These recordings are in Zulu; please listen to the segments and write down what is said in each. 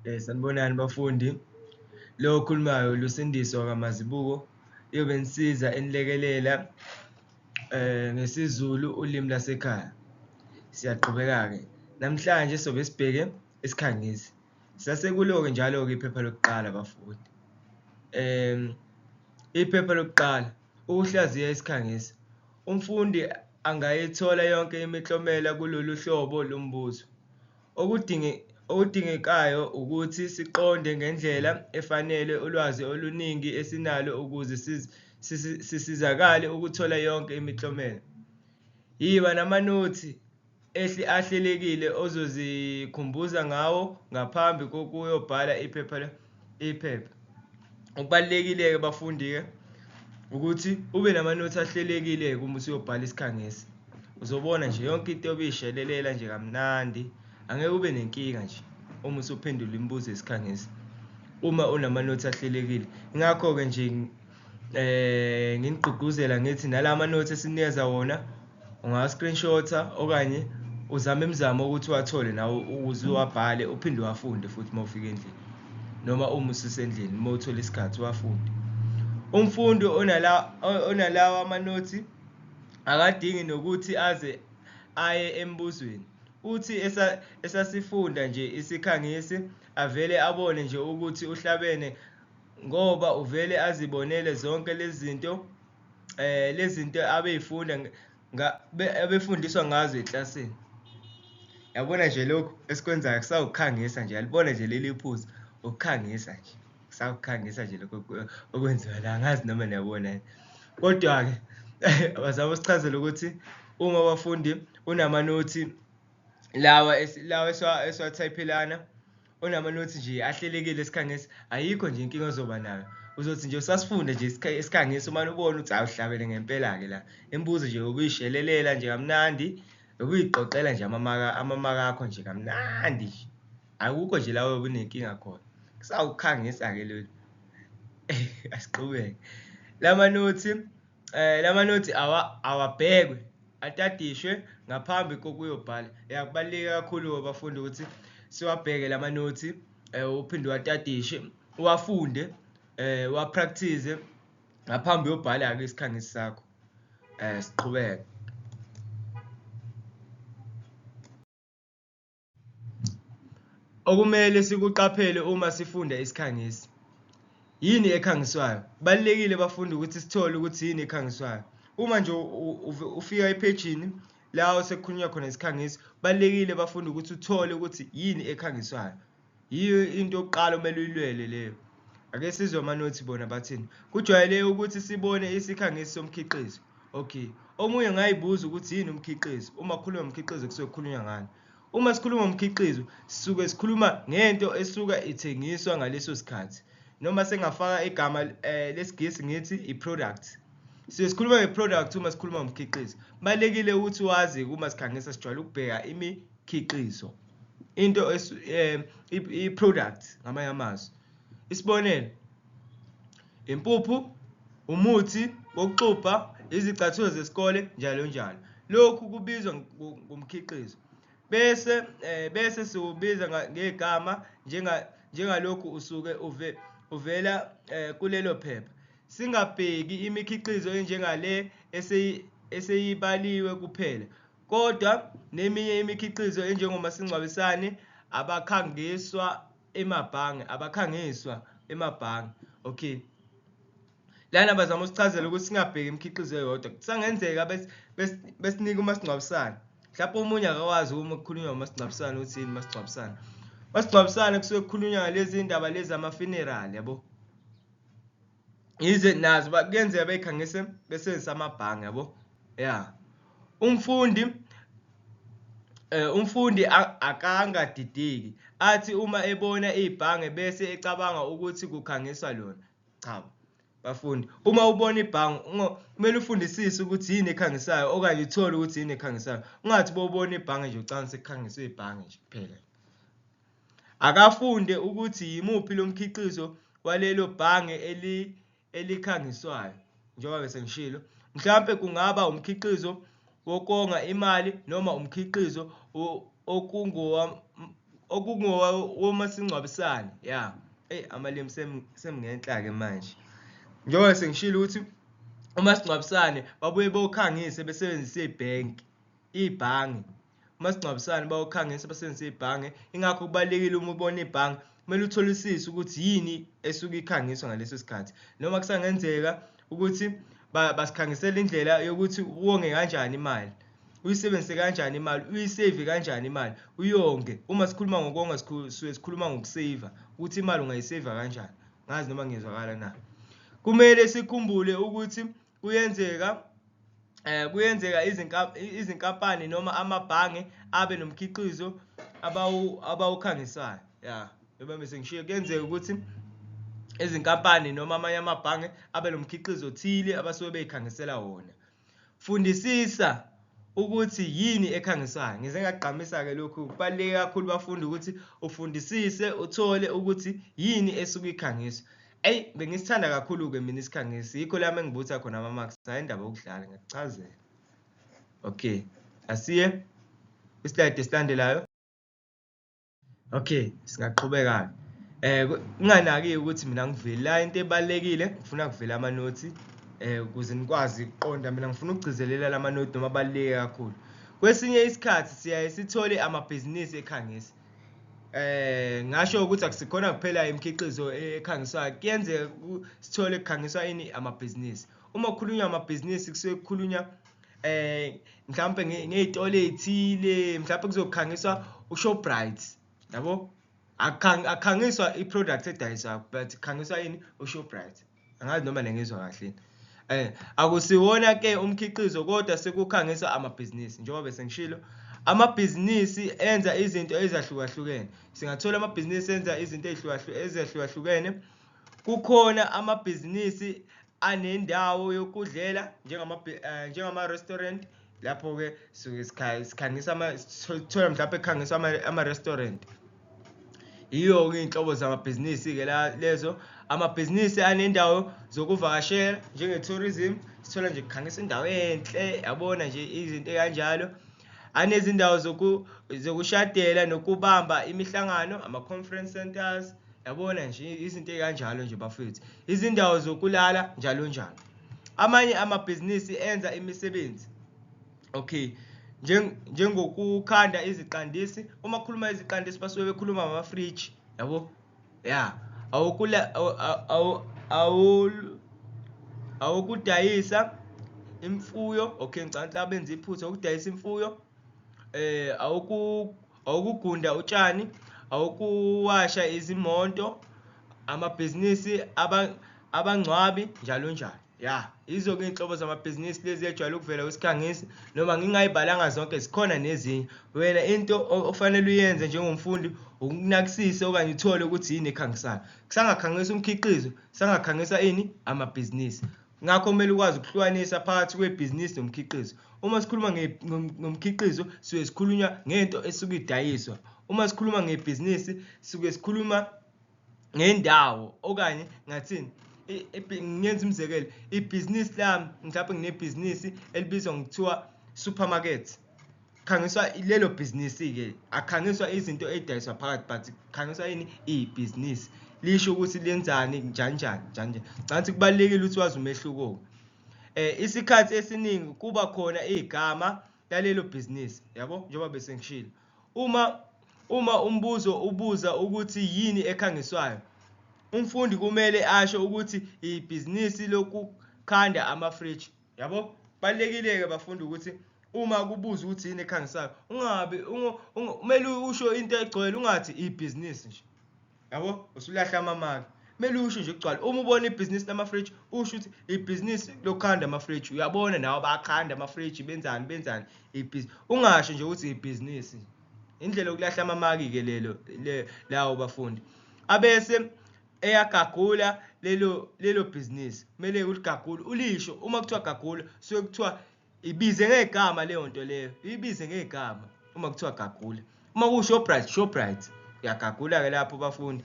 Sanibonani bafundi. Lo okhulumayo Lusindiso kaMazibuko iyobe nisiza enilekelela ngesiZulu ulimi lwasekhaya. Siyaqhubeka-ke, namhlanje sobe sibheke isikhangisi. Sasekulo-ke njalo-ke iphepha lokuqala bafundi. Iphepha lokuqala, ukuhlaziya isikhangisi. Umfundi angayithola yonke imiklomelo kulolu hlobo lombuzo. Okudingekayo ukuthi siqonde ngendlela efanele ulwazi oluningi esinalo ukuze sisizakale ukuthola yonke imiklomelo. Yiba namanothi ahlelekile ozozikhumbuza ngawo ngaphambi kokuyobhala iphepha. Okubalulekile-ke bafundi-ke ukuthi ube namanothi ahlelekile-ke uma usuyobhala isikhangisi. Uzobona nje yonke into yobe ishelelela nje kamnandi, angeke ube nenkinga nje uma usuphendula imibuzo yesikhangisi uma unamanothi ahlelekile. Ingakho-ke nje nginigqugquzela ngithi nala manothi esinikeza wona ungawa-screenshot-a okanye uzame imizamo ukuthi uwathole nawe ukuze uwabhale uphinde uwafunde futhi uma ufika endlini noma uma ususendlini uma uthola isikhathi uwafunde. Umfundi onalawa amanothi akadingi nokuthi aze aye embuzweni. Uthi esasifunda nje isikhangisi avele abone nje ukuthi uhlabene ngoba uvele azibonele zonke lezi zinto lezi zinto abey'funda abefundiswa ngazo eklasini. Yabona nje lokhu esikwenzayo kusawukukhangisa nje, yalibona nje leli phuzu, ukukhangisa nje. Kusawukukhangisa nje lokhu okwenziwa la, angazi noma niyabona yini. Kodwa-ke bazama ukusichazela ukuthi uma abafundi unamanothi lawa lawa esiwathayiphelana unamanothi nje ahlelekile esikhangisi, ayikho nje inkinga ozoba nayo. Uzothi nje usasifunda nje isikhangisi umane ubone ukuthi hawu uhlabene ngempela-ke la. Imibuzo nje ubuyishelelela nje kamnandi, ubuyigqoqela nje amamaka amamaka akho nje kamnandi nje. Akukho nje la oyobe unenkinga khona. Kusawukukhangisa-ke lolu. Asiqhubeke. Lamanothi lamanothi awabhekwe atadishwe ngaphambi kokuyobhala. Ya kubaluleke kakhulu bafundi ukuthi siwabheke lamanothi uphinde uwatadishe, uwafunde, uwa-practice-e ngaphambi uyobhala-ke isikhangisi sakho. Siqhubeke. Okumele sikuqaphele uma sifunda isikhangisi. Yini ekhangiswayo? Kubalulekile bafundi ukuthi sithole ukuthi yini ekhangiswayo. Uma nje ufika ephejini la osekukhulunywa khona isikhangisi, kubalulekile bafundi ukuthi uthole ukuthi yini ekhangiswayo. Yiyo into yokuqala okumele uyilwele leyo. Ake sizwe amanothi bona bathini. Kujwayeleke ukuthi sibone isikhangisi somkhiqizo. Okay. Omunye angayibuza ukuthi yini umkhiqizo. Uma kukhulunywa ngomkhiqizo kusuke kukhulunywa ngani? Uma sikhuluma ngomkhiqizo sisuke sikhuluma ngento esuka ithengiswa ngaleso sikhathi. Noma sengafaka igama lesiNgisi ngithi i-product. Sisuke sikhuluma nge-product uma sikhuluma ngomkhiqizo. Kubalulekile ukuthi wazi uma sikhangisa sijwayele ukubheka imikhiqizo. Into i-product ngamanye amazwi. Isibonelo, impuphu, umuthi wokuxubha, izicathulo zesikole njalo njalo. Lokhu kubizwa ngomkhiqizo. Bese bese siwubiza ngegama njengalokhu usuke uvela kulelo phepha. Singabheki imikhiqizo enjengale eseyibaliwe kuphela, kodwa neminye imikhiqizo enjengomasingcwabisane abakhangiswa emabhange abakhangiswa emabhange. Okay, lana bazama usichazela ukuthi singabheki imikhiqizo eyodwa. Kusangenzeka besinika umasingcwabisane, mhlawumbe omunye akakwazi uma kukhulunywa ngomasingcwabisane ukuthi yini umasingcwabisane. Umasingcwabisane kusuke kukhulunywa ngalezi ndaba lezi ama-funeral, yabo. Yize nazo kuyenzeka beyikhangise besebenzisa amabhange, yabo. Ya, umfundi umfundi akangadideki athi uma ebona ibhange bese ecabanga ukuthi kukhangiswa lona. Cha bafundi, uma ubona ibhange kumele ufundisise ukuthi yini ekhangisayo okanye uthole ukuthi yini ekhangisayo. Ungathi bowubona ibhange nje ucabanga sekukhangiswe ibhange nje kuphela. Akafunde ukuthi yimuphi lo mkhiqizo walelo bhange elikhangiswayo. Njengoba bese ngishilo, mhlampe kungaba umkhiqizo wokonga imali noma umkhiqizo Okungowomasingcwabisane ya. Eyi amalimi semngenhla-ke manje. Njengoba sengishilo ukuthi umasingcwabisane babuye bawukhangise besebenzise ibhenki, ibhange. Umasingcwabisane bawukhangise basebenzise ibhange, ingakho kubalulekile uma ubona ibhange kumele utholisise ukuthi yini esuke ikhangiswa ngaleso sikhathi. Noma kusangenzeka ukuthi basikhangisela indlela yokuthi wonge kanjani imali. Uyisebenzise kanjani imali, uyiseyive kanjani imali, uyonge. Uma sikhuluma ngokonga sisuke sikhuluma ngokuseyiva, ukuthi imali ungayiseyiva kanjani. Ngazi noma ngiyezwakala na. Kumele sikhumbule ukuthi kuyenzeka kuyenzeka izinkampani noma amabhange abe nomkhiqizo abawukhangisayo. Ya, njengoba bese ngishiyo kuyenzeka ukuthi izinkampani noma amanye amabhange abe nomkhiqizo othile abasuke beyikhangisela wona. Fundisisa ukuthi yini ekhangisayo. Ngize ngagqamisa-ke lokhu, kubaluleke kakhulu bafundi ukuthi ufundisise uthole ukuthi yini esuke ikhangiswa. Eyi bengisithanda kakhulu-ke mina isikhangisi, yikho lami engibutha khona ama-marks, hhayi indaba yokudlala ngiyakuchazela. Okay, asiye kwi-slide esilandelayo. Okay, singaqhubeka-ke. Kunganaki ukuthi mina ngiveli la into ebalulekile ngifuna kuvele amanothi ukuze nikwazi ukuqonda mina ngifuna ukugcizelela la manothi noma abaluleke kakhulu. Kwesinye isikhathi siyaye sithole amabhizinisi ekhangisa. Ngasho ukuthi akusikhona kuphela imikhiqizo ekhangiswayo, kuyenzeka sithole kukhangiswa ini amabhizinisi. Uma kukhulunywa amabhizinisi kusuke kukhulunywa mhlawumpe ngey'tolo ey'thile mhlawumpe kuzokhangiswa uShoprite yabo, akukhangiswa i-product edayiswayo but kukhangiswa ini uShoprite. Angazi noma ningizwa kahle yini. Akusiwona ke umkhiqizo kodwa sekukhangiswa amabhizinisi njengoba bese ngishilo amabhizinisi enza izinto ezahlukahlukene. Singathola amabhizinisi enza izinto ezahlukahlukene. Kukhona amabhizinisi anendawo yokudlela njengama-restaurant lapho-ke suke sikhangisa sithola mhlawumpe kukhangiswa ama-restaurant. Yiyo-ke iy'nhlobo zamabhizinisi-ke lezo. Amabhizinisi anendawo zokuvakashela njenge-tourism, sithola nje kukhangisa indawo enhle yabona nje izinto ey'kanjalo. Anezindawo zokushadela nokubamba imihlangano, ama-conference centres. Yabona nje izinto ey'kanjalo nje bafethu. Izindawo zokulala njalo njalo. Amanye amabhizinisi enza imisebenzi. Okay. Njengokukhanda iziqandisi, uma kukhuluma iziqandisi basuke bekhuluma ngamafriji, yabo? Ya. Awukula awukudayisa imfuyo, okay ngicabanga ukuthi abenza iphutha ukudayisa imfuyo. Awukugunda utshani, awukuwasha izimonto, amabhizinisi abangcwabi njalo njalo. Ya, yizo-ke iy'nhlobo zamabhizinisi lezi ejwayele ukuvela kwisikhangisi noma ngingay'balanga zonke zikhona nezinye. Wena into ofanele uyenze njengomfundi ukunakisisa okanye uthole ukuthi yini ekhangisayo. Kusangakhangisa umkhiqizo, kusangakhangisa ini? Amabhizinisi. Ngakho kumele ukwazi ukuhlukanisa phakathi kwebhizinisi nomkhiqizo. Uma sikhuluma ngomkhiqizo suke sikhulunywa ngento esuke idayiswa. Uma sikhuluma ngebhizinisi suke sikhuluma ngendawo okanye ngathini ngenza umzekelo ibhizinisi lami mhlawumbe nginebhizinisi elibizwa ngokuthiwa supermarket. Khangiswa lelo bhizinisi-ke akukhangiswa izinto ey'dayiswa phakathi but kukhangiswa ini ibhizinisi lisho ukuthi lenzani njani njani njani njani. Ngicabanga ukuthi kubalulekile ukuthi wazi umehluko-ke. Isikhathi esiningi kuba khona igama lalelo bhizinisi yabo njengoba bese ngishilo. Uma umbuzo ubuza ukuthi yini ekhangiswayo, umfundi kumele asho ukuthi ibhizinisi lokukhanda amafriji. Yabo? Kubalulekile-ke bafundi ukuthi uma kubuza ukuthi yini ekhangisayo ungabi kumele usho into egcwele ungathi ibhizinisi nje. Yabo? Usulahla amamaki. Kumele usho nje kugcwale. Uma ubona ibhizinisi lamafriji usho ukuthi ibhizinisi lokukhanda amafriji. Uyabona nawe bakhanda amafriji benzani benzani ibhizinisi. Ungasho nje ukuthi ibhizinisi. Indlela yokulahla amamaki-ke lelo lawo bafundi. Abese eyagagula lelo lelo bhizinisi kumele uligagule ulisho uma kuthiwa gagula suke kuthiwa ibize ngegama leyo nto leyo ibize ngegama uma kuthiwa gagula uma kuwushoprite shoprite uyagagula-ke lapho bafundi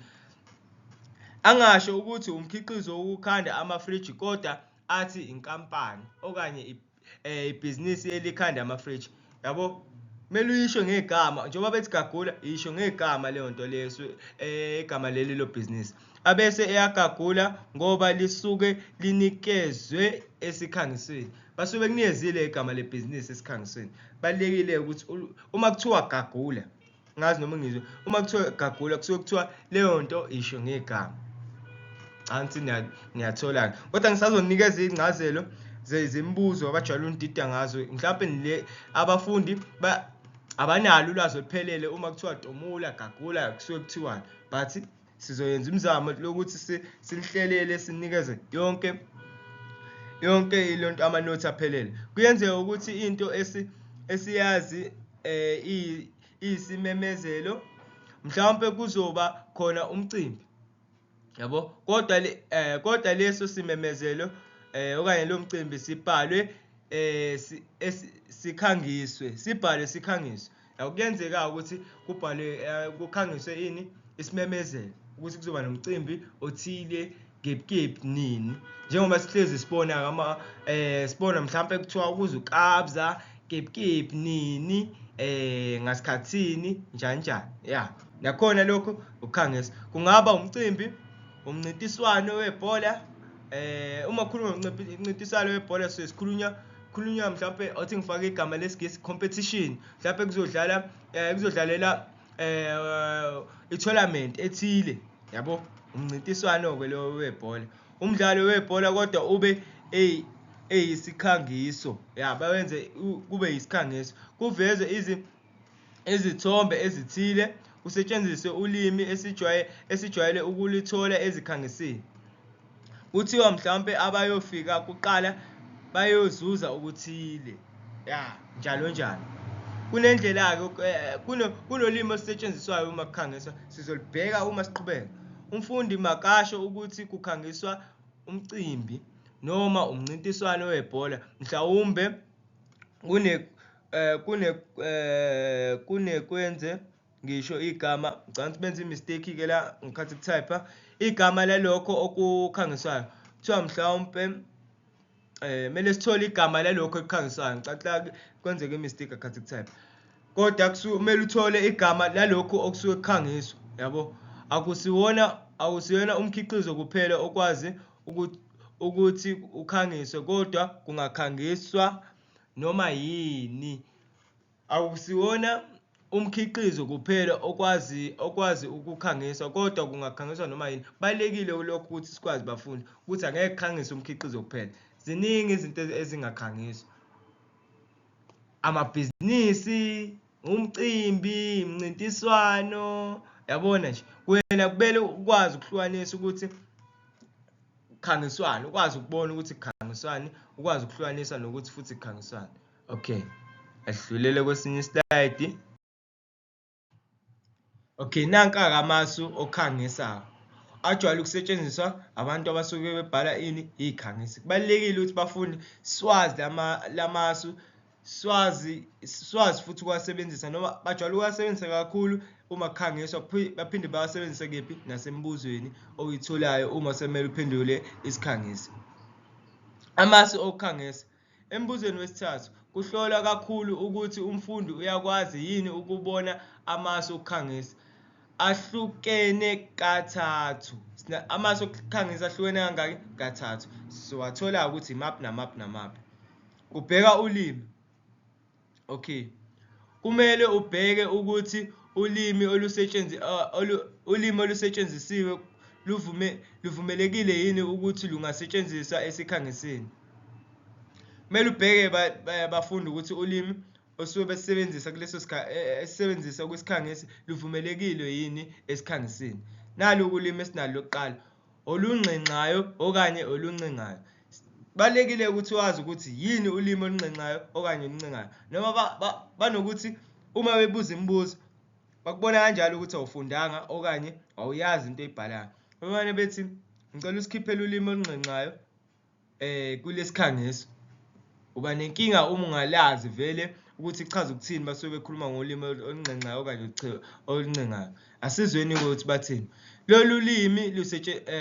angasho ukuthi umkhiqizo wokukhanda amafriji kodwa athi inkampani okanye ibhizinisi elikhanda amafriji yabo. Kumele uyisho ngegama njengoba bethi gagula, isho ngegama leyo nto leyo igama leli lo bhizinisi. Abese eyagagula ngoba lisuke linikezwe esikhangisweni. Basuke bekunikezile igama lebhizinisi esikhangisweni. Kubalulekile ukuthi uma kuthiwa gagula, ngazi noma ngizwe, uma kuthiwa gagula kusuke kuthiwa leyo nto isho ngegama. Angithi niyathola-ke. Kodwa ngisazonikeza iy'ncazelo zemibuzo abajwayele unidida ngazo. Mhlawumpe le abafundi abanalo ulwazi oluphelele uma kuthiwa tomula, gagula kusuke kuthiwani. But sizoyenza imizamo lokuthi sinihlelele sinikeze yonke ilonto amanothi aphelele. Kuyenzeka ukuthi into esiyazi iyisimemezelo, mhlawumpe kuzoba khona umcimbi. Yabo, kodwa kodwa leso simemezelo okanye lo mcimbi sibhalwe sikhangiswe, sibhalwe sikhangiswe. Kuyenzeka ukuthi kubhalwe kukhangiswe ini isimemezelo ukuthi kuzoba nomcimbi othile kephi nini, njengoba sihlezi sibona ama sibona mhlawumbe kuthiwa kuze uKabza kephi nini ngasikhathini njani njani. Ya, nakhona lokho ukukhangisa. Kungaba umcimbi, umncintiswano webhola. Uma kukhulunywa ngomncintiswano webhola sikhulunywa mhlawumbe othi ngifake igama lesiNgisi competition, mhlawumbe kuzodlala kuzodlalela i-tournament ethile, yabo, umncintiswano-ke lo webhola, umdlalo webhola kodwa ube eyisikhangiso. Ya, bawenze kube yisikhangiso, kuvezwe izithombe ezithile, kusetshenziswe ulimi esijwayele ukulithola ezikhangisini. Kuthiwa mhlawumbe abayofika kuqala bayozuza okuthile, ya, njalo njalo. Kunendlela-ke kunolimi olusetshenziswayo uma kukhangiswa, sizolibheka uma siqhubeka. Umfundi makasho ukuthi kukhangiswa umcimbi noma umncintiswano webhola, mhlawumbe kunekwenze ngisho igama, ngicabanga ukuthi benze i-mistake-ke la ngikhathi kuthayipha igama lalokho okukhangiswayo. Kuthiwa mhlawumpe kumele sithole igama lalokho ekukhangiswayo. Ngicabanga ukuthi kwenzeke i-mistake ngikhathi kuthayipha, kodwa kumele uthole igama lalokhu okusuke kukhangiswa, yabo. Akusiyona umkhiqizo kuphela okwazi ukuthi ukhangiswe, kodwa kungakhangiswa noma yini. Akusiwona umkhiqizo kuphela okwazi ukukhangiswa, kodwa kungakhangiswa noma yini. Kubalulekile lokhu ukuthi sikwazi bafundi ukuthi angeke kukhangiswe umkhiqizo kuphela, ziningi izinto ezingakhangiswa, amabhizinisi, umcimbi, imincintiswano, yabona nje. Wena kumele ukwazi ukuhlukanisa ukuthi kukhangiswani, ukwazi ukubona ukuthi kukhangiswani, ukwazi ukuhlukanisa nokuthi futhi kukhangiswani. Okay, asidlulele kwesinye islayidi. Okay, nanka-ke amasu okukhangisa ajwayele ukusetshenziswa abantu abasuke bebhala ini iy'khangisi. Kubalulekile ukuthi bafundi siwazi lamasu, siwazi futhi ukuwasebenzisa, noma bajwayele ukuwasebenzisa kakhulu uma kukhangiswa, baphinde bawasebenzise kephi nasemibuzweni oyitholayo uma sekumele uphendule isikhangisi. Amasu okukhangisa. Embuzweni wesithathu, kuhlolwa kakhulu ukuthi umfundi uyakwazi yini ukubona amasu okukhangisa ahlukene kathathu. Amasu okukhangisa ahlukene kangaki? Kathathu. Siwathola ukuthi imaphi namaphi namaphi. Ubheka ulimi. Okay. Kumele ubheke ukuthi ulimi olusetshenzisiwe luvumelekile yini ukuthi lungasetshenziswa esikhangisini. Kumele ubheke bafundi ukuthi ulimi osuke besebenzisa kuleso esebenzisa kwisikhangisi luvumelekile yini esikhangisini. Nalu ulimi esinalo lokuqala, olungxenxayo okanye oluncengayo. Kubalulekile ukuthi wazi ukuthi yini ulimi olunxenxayo okanye oluncengayo, noma banokuthi uma bebuza imibuzo bakubona kanjalo ukuthi awufundanga okanye awuyazi into oyibhalayo. Bamane bethi ngicela usikhiphele ulimi olunxenxayo kulesikhangiso. Uba nenkinga uma ungalazi vele ukuthi kuchaza ukuthini basuke bekhuluma ngolimi olunxenxayo okanye oluncengayo. Asizweni-ke ukuthi bathini. Lolu limi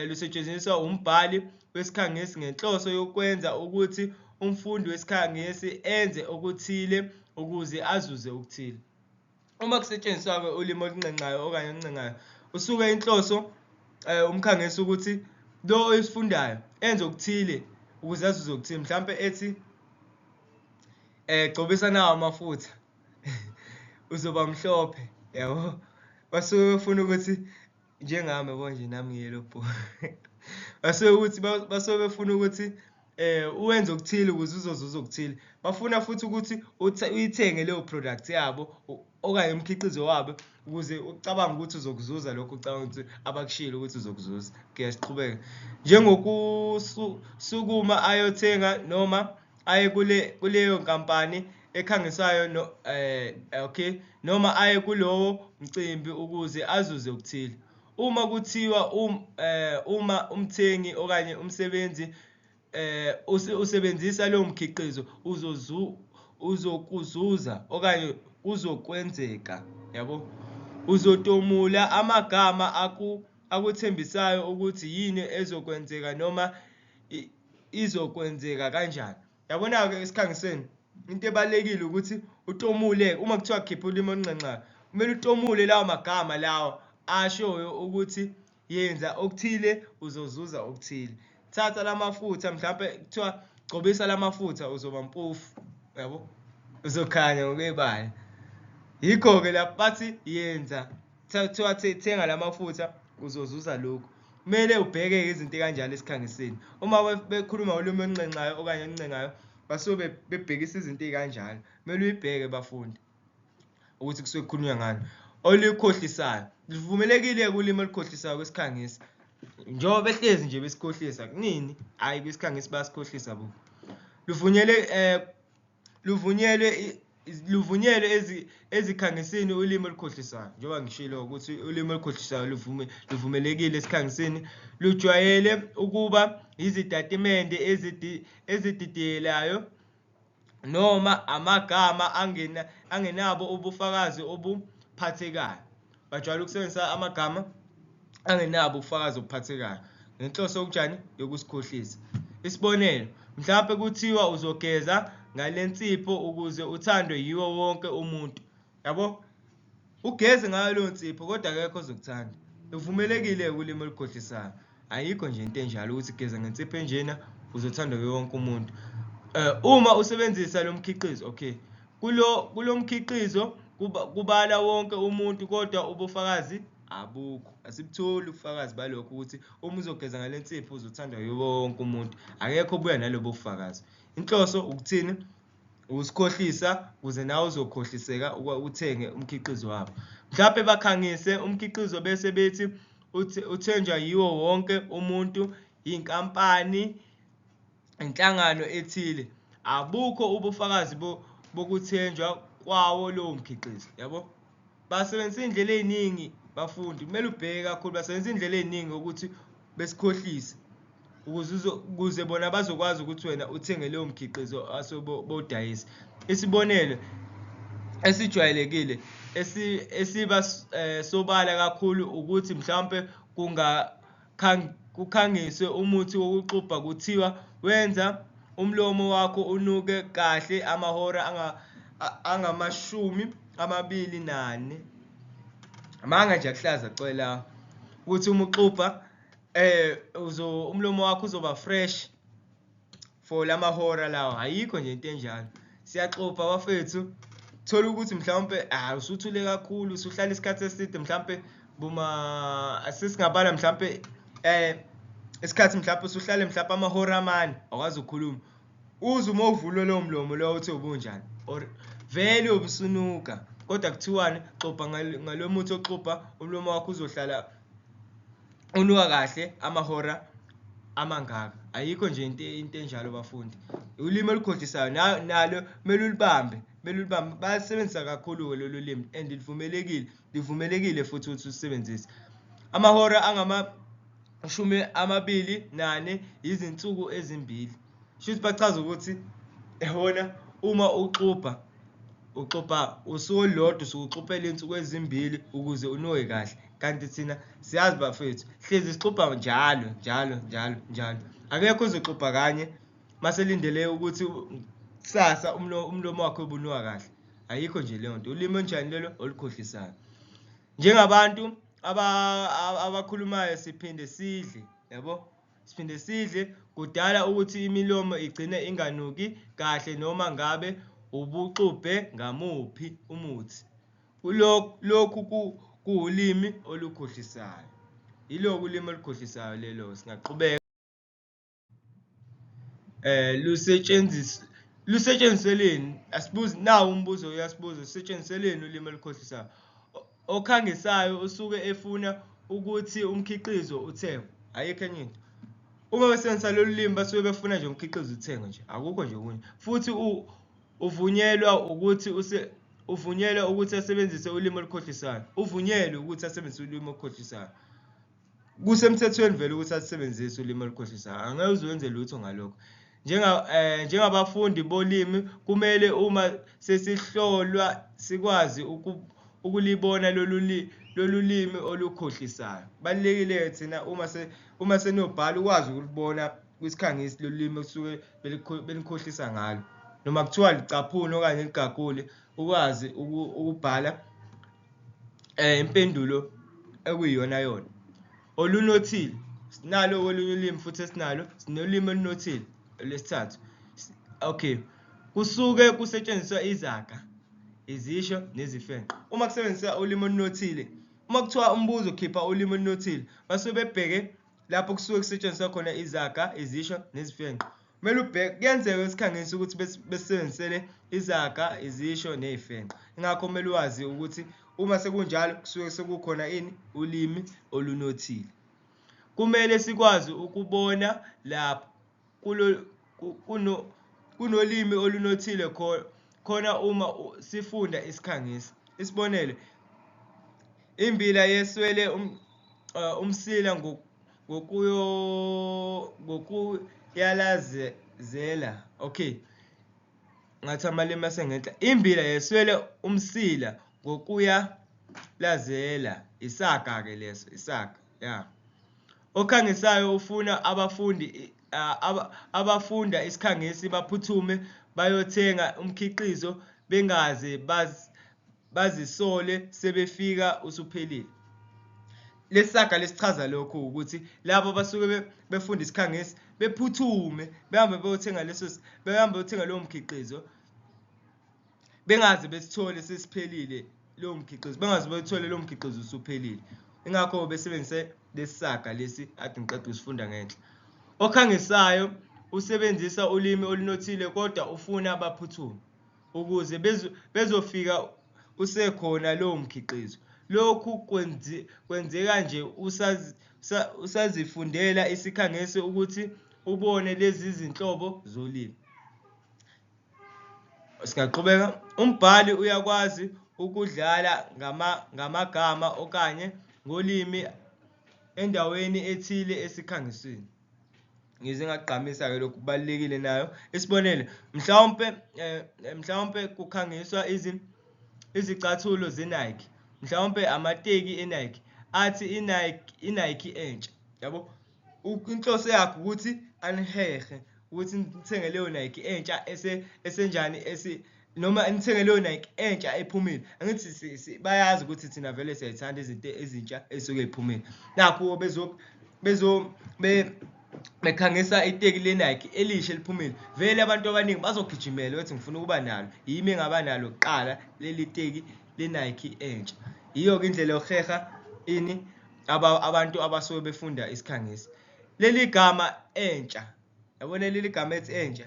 lusetshenziswa umbhali wesikhangisi ngenhloso yokwenza ukuthi umfundi wesikhangisi enze okuthile ukuze azuze okuthile. Uma kusetshenziswa-ke ulimi olunxenxayo okanye oluncengayo, usuke inhloso umkhangisi ukuthi lo oyisifundayo enze okuthile ukuze azuze okuthile. Mhlampe ethi gcobisa nawa amafutha uzoba mhlophe yabo. Basuke befuna ukuthi njengami yabo nje nami ngi-yellow bone. Basuke ukuthi basuke befuna ukuthi uwenze okuthile ukuze uzozuza okuthile. Bafuna futhi ukuthi uyithenge leyo product yabo okanye umkhiqizo wabo ukuze ucabange ukuthi uzokuzuza lokho ucabanga ukuthi abakushilo ukuthi uzokuzuza. Okay, siqhubeke. Njengokusukuma ayothenga noma aye kuleyo nkampani ekhangisayo no, okay noma aye kulowo mcimbi ukuze azuze okuthile. Uma kuthiwa uma umthengi okanye umsebenzi usebenzisa lowo mkhiqizo uzokuzuza okanye kuzokwenzeka yabo. Uzotomula amagama akuthembisayo ukuthi yini ezokwenzeka noma izokwenzeka kanjani. Yabona-ke esikhangisweni into ebalulekile ukuthi utomule uma kuthiwa khipha ulimi olunxenxayo kumele utomule lawo magama lawo ashoyo ukuthi yenza okuthile uzozuza okuthile. Thatha lamafutha mhlampe kuthiwa gcobisa lamafutha uzoba mpofu yabo uzokhanya ngokwebala. Yikho-ke lapho bathi yenza kuthiwa thenga lamafutha uzozuza lokhu. Kumele ubheke-ke izinto ey'kanjalo esikhangisini. Uma bekhuluma ngolimi olunxenxayo okanye oluncengayo basuke bebhekisa izinto ey'kanjalo. Kumele uyibheke bafundi ukuthi kusuke kukhulunywa ngani. Olukhohlisayo, luvumelekile-ke ulimi olukhohlisayo kwisikhangisi. Njengoba behlezi nje besikhohlisa kunini, hhayi kwisikhangisi bayasikhohlisa bo. Luvunyelwe Luvunyelwe luvunyelwe ezikhangisini ulimi olukhohlisayo. Njengoba ngishilo ukuthi ulimi olukhohlisayo luvumelekile esikhangisini. Lujwayele ukuba yizitatimende ezididiyelayo noma amagama angenabo ubufakazi obuphathekayo. Bajwayele ukusebenzisa amagama angenabo ubufakazi obuphathekayo ngenhloso yokunjani yokusikhohlisa. Isibonelo, mhlampe kuthiwa uzogeza ngale nsipho ukuze uthandwe yiwo wonke umuntu. Yabo? Ugeze ngayo leyo nsipho kodwa akekho ozokuthanda. Uvumelekile-ke ulimi olukhohlisayo. Ayikho nje into enjalo ukuthi geza ngensipho enjena uzothandwa yiwo wonke umuntu. Uma usebenzisa lo mkhiqizo, okay. Kulo mkhiqizo kubala wonke umuntu kodwa ubufakazi abukho. Asibutholi ubufakazi balokho ukuthi uma uzogeza ngale nsipho uzothandwa yiwo wonke umuntu. Akekho obuya nalobo bufakazi. Inhloso ukuthini? Ukusikhohlisa ukuze nawe uzokhohliseka uthenge umkhiqizo wabo. Mhlawumpe bakhangise umkhiqizo bese bethi uthenjwa yiwo wonke umuntu, inkampani, inhlangano ethile. Abukho ubufakazi bokuthenjwa kwawo lowo mkhiqizo, yabo. Basebenzisa iy'ndlela ey'ningi bafundi, kumele ubheke kakhulu, basebenzisa iy'ndlela ey'ningi ukuthi besikhohlise ukuze ukuze bona bazokwazi ukuthi wena uthenge leyo mkhiqizo asuke bowudayisa. Isibonelo esijwayelekile esiba sobala kakhulu ukuthi mhlawumpe kukhangiswe umuthi wokuxubha kuthiwa wenza umlomo wakho unuke kahle amahora angama-24. Amanga nje akuhlaza cwe lawa. Ukuthi uma uxubha umlomo wakho uzoba fresh for lamahora lawa. Ayikho nje into enjalo. Siyaxubha bafethu, thola ukuthi mhlawumpe ah usuthule kakhulu usuhlala isikhathi eside mhlawumpe boma sesingabala mhlawumpe isikhathi mhlawumpe usuhlale mhlawumpe amahora amane awukwazi ukukhuluma. Uze uma uvula lowo mlomo lowo uthi ubunjani or vele ubusunuka kodwa kuthiwani xubha ngalo muthi oxubha umlomo wakho uzohlala unuka kahle amahora amangaka. Ayikho nje into enjalo bafundi. Ulimi olukhohlisayo nalo kumele ulibambe, kumele ulibambe. Bayalisebenzisa kakhulu-ke lolu limi and livumelekile, livumelekile futhi ukuthi ulisebenzise. Amahora angama-24 izinsuku ezimbili. Shuthi bachaza ukuthi yabona uma uxubha, uxubha usuku olulodwa usuke uxubhela iy'nsuku ezimbili ukuze unuke kahle. Kanti thina siyazi bafethu hlezi sixubha njalo njalo njalo njalo. Akekho ozoxubha kanye maselindele ukuthi kusasa umlomo wakhe ubunuka kahle. Ayikho nje leyo nto. Ulimi olunjani lelo olukhohlisayo? Njengabantu abakhulumayo siphinde sidle, yabo? Siphinde sidle kudala ukuthi imilomo igcine inganuki kahle noma ngabe ubuxubhe ngamuphi umuthi. Lokhu kuwulimi olukhohlisayo. Yilokhu ulimi olukhohlisayo lelo. Singaqhubeka. Lusetshenziswa lusetshenziseleni? Asibuzi nawu umbuzo uyasibuza lusetshenziseleni ulimi olukhohlisayo? Okhangisayo usuke efuna ukuthi umkhiqizo uthengwe, ayikho enye into. Uma besebenzisa lolu limi basuke befuna nje umkhiqizo uthengwe nje, akukho nje okunye. Futhi uvunyelwa ukuthi uvunyelwa ukuthi asebenzise ulimi olukhohlisayo, uvunyelwe ukuthi asebenzise ulimi olukhohlisayo. Kusemthethweni vele ukuthi asebenzise ulimi olukhohlisayo, angeke uze wenze lutho ngalokho. Njengabafundi bolimi kumele uma sesihlolwa sikwazi ukulibona lolu limi olukhohlisayo. Kubalulekile-ke thina uma uma seniyobhala ukwazi ukulibona kwisikhangisi lolu limi okusuke benikhohlisa ngalo. Noma kuthiwa licaphune okanye ligagule ukwazi ukubhala impendulo ekuyiyona yona. Olunothile, sinalo olunye ulimi futhi esinalo, sinolimi olunothile olwesithathu. Okay, kusuke kusetshenziswa izaga, izisho nezifenqo. Uma kusebenziswa ulimi olunothile, uma kuthiwa umbuzo khipha ulimi olunothile, basuke bebheke lapho kusuke kusetshenziswa khona izaga, izisho nezifenqo. Kumele ubheke, kuyenzeka esikhangisa ukuthi besebenzisele izaga, izisho nezifenqo. Ingakho kumele wazi ukuthi uma sekunjalo kusuke sekukhona ini? Ulimi olunothile. Kumele sikwazi ukubona lapho kunolimi olunothile khona uma sifunda isikhangisi. Isibonelo, imbila yeswele umsila ngokuyalazela. Okay, ngathi amalimi asengenhla. Imbila yeswele umsila ngokuyalazela. Isaga-ke leso, isaga, ya. Okhangisayo ufuna abafundi abafunda isikhangisi baphuthume bayothenga umkhiqizo bengaze bazisole sebefika usuphelile. Lesi saga lesichaza lokhu ukuthi labo abasuke befunda isikhangisi bephuthume behambe beyothenga leso behambe beyothenga lowo mkhiqizo bengaze besithole sesiphelile lowo mkhiqizo, bengaze bethole lowo mkhiqizo usuphelile. Ingakho besebenzise lesi saga lesi ade ngiqeda ukusifunda ngenhla. Okhangisayo usebenzisa ulimi olunothile kodwa ufuna baphuthume ukuze bezofika usekhona lowo mkhiqizo. Lokhu kwenzeka nje usazifundela isikhangisi ukuthi ubone lezi zinhlobo zolimi. Singaqhubeka. Umbhali uyakwazi ukudlala ngamagama okanye ngolimi endaweni ethile esikhangisini. Ngize ngakugqamisa-ke lokhu kubalulekile nayo. Isibonelo, mhlawumpe mhlawumpe kukhangiswa izicathulo ze-Nike, mhlawumpe amateki e-Nike, athi i-Nike, i-Nike entsha, yabo. Inhloso yakhe ukuthi anihehe ukuthi nithenge leyo Nike entsha esenjani noma nithenge leyo Nike entsha ephumile. Angithi bayazi ukuthi thina vele siyayithanda izinto ezintsha ey'suke y'phumile. Nakhu bezo bekhangisa iteki le-Nike elisha eliphumile, vele abantu abaningi bazogijimela bethi ngifuna ukuba nalo, yimi engaba nalo kuqala leli teki le-Nike entsha. Yiyo-ke indlela yokuheha ini abantu abasuke befunda isikhangisi. Leli gama entsha Yabona leli gama ethi entsha.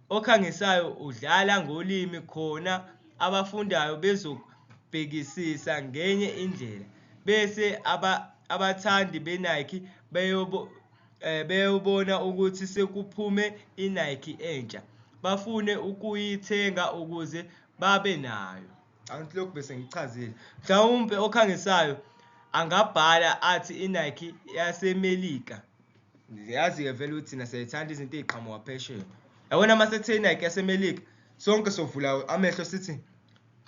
Okhangisayo udlala ngolimi khona abafundayo bezobhekisisa ngenye indlela bese abathandi be-Nike beyobona ukuthi sekuphume i-Nike entsha, bafune ukuyithenga ukuze babe nayo. Angithi lokhu bese ngichazile. Mhlawumpe okhangisayo angabhala athi i-Nike yaseMelika. Yazi-ke vele ukuthi thina siyayithanda izinto ey'qhamuka phesheya. Yabona uma sekuthe i-Nike yaseMelika, sonke sovula amehlo sithi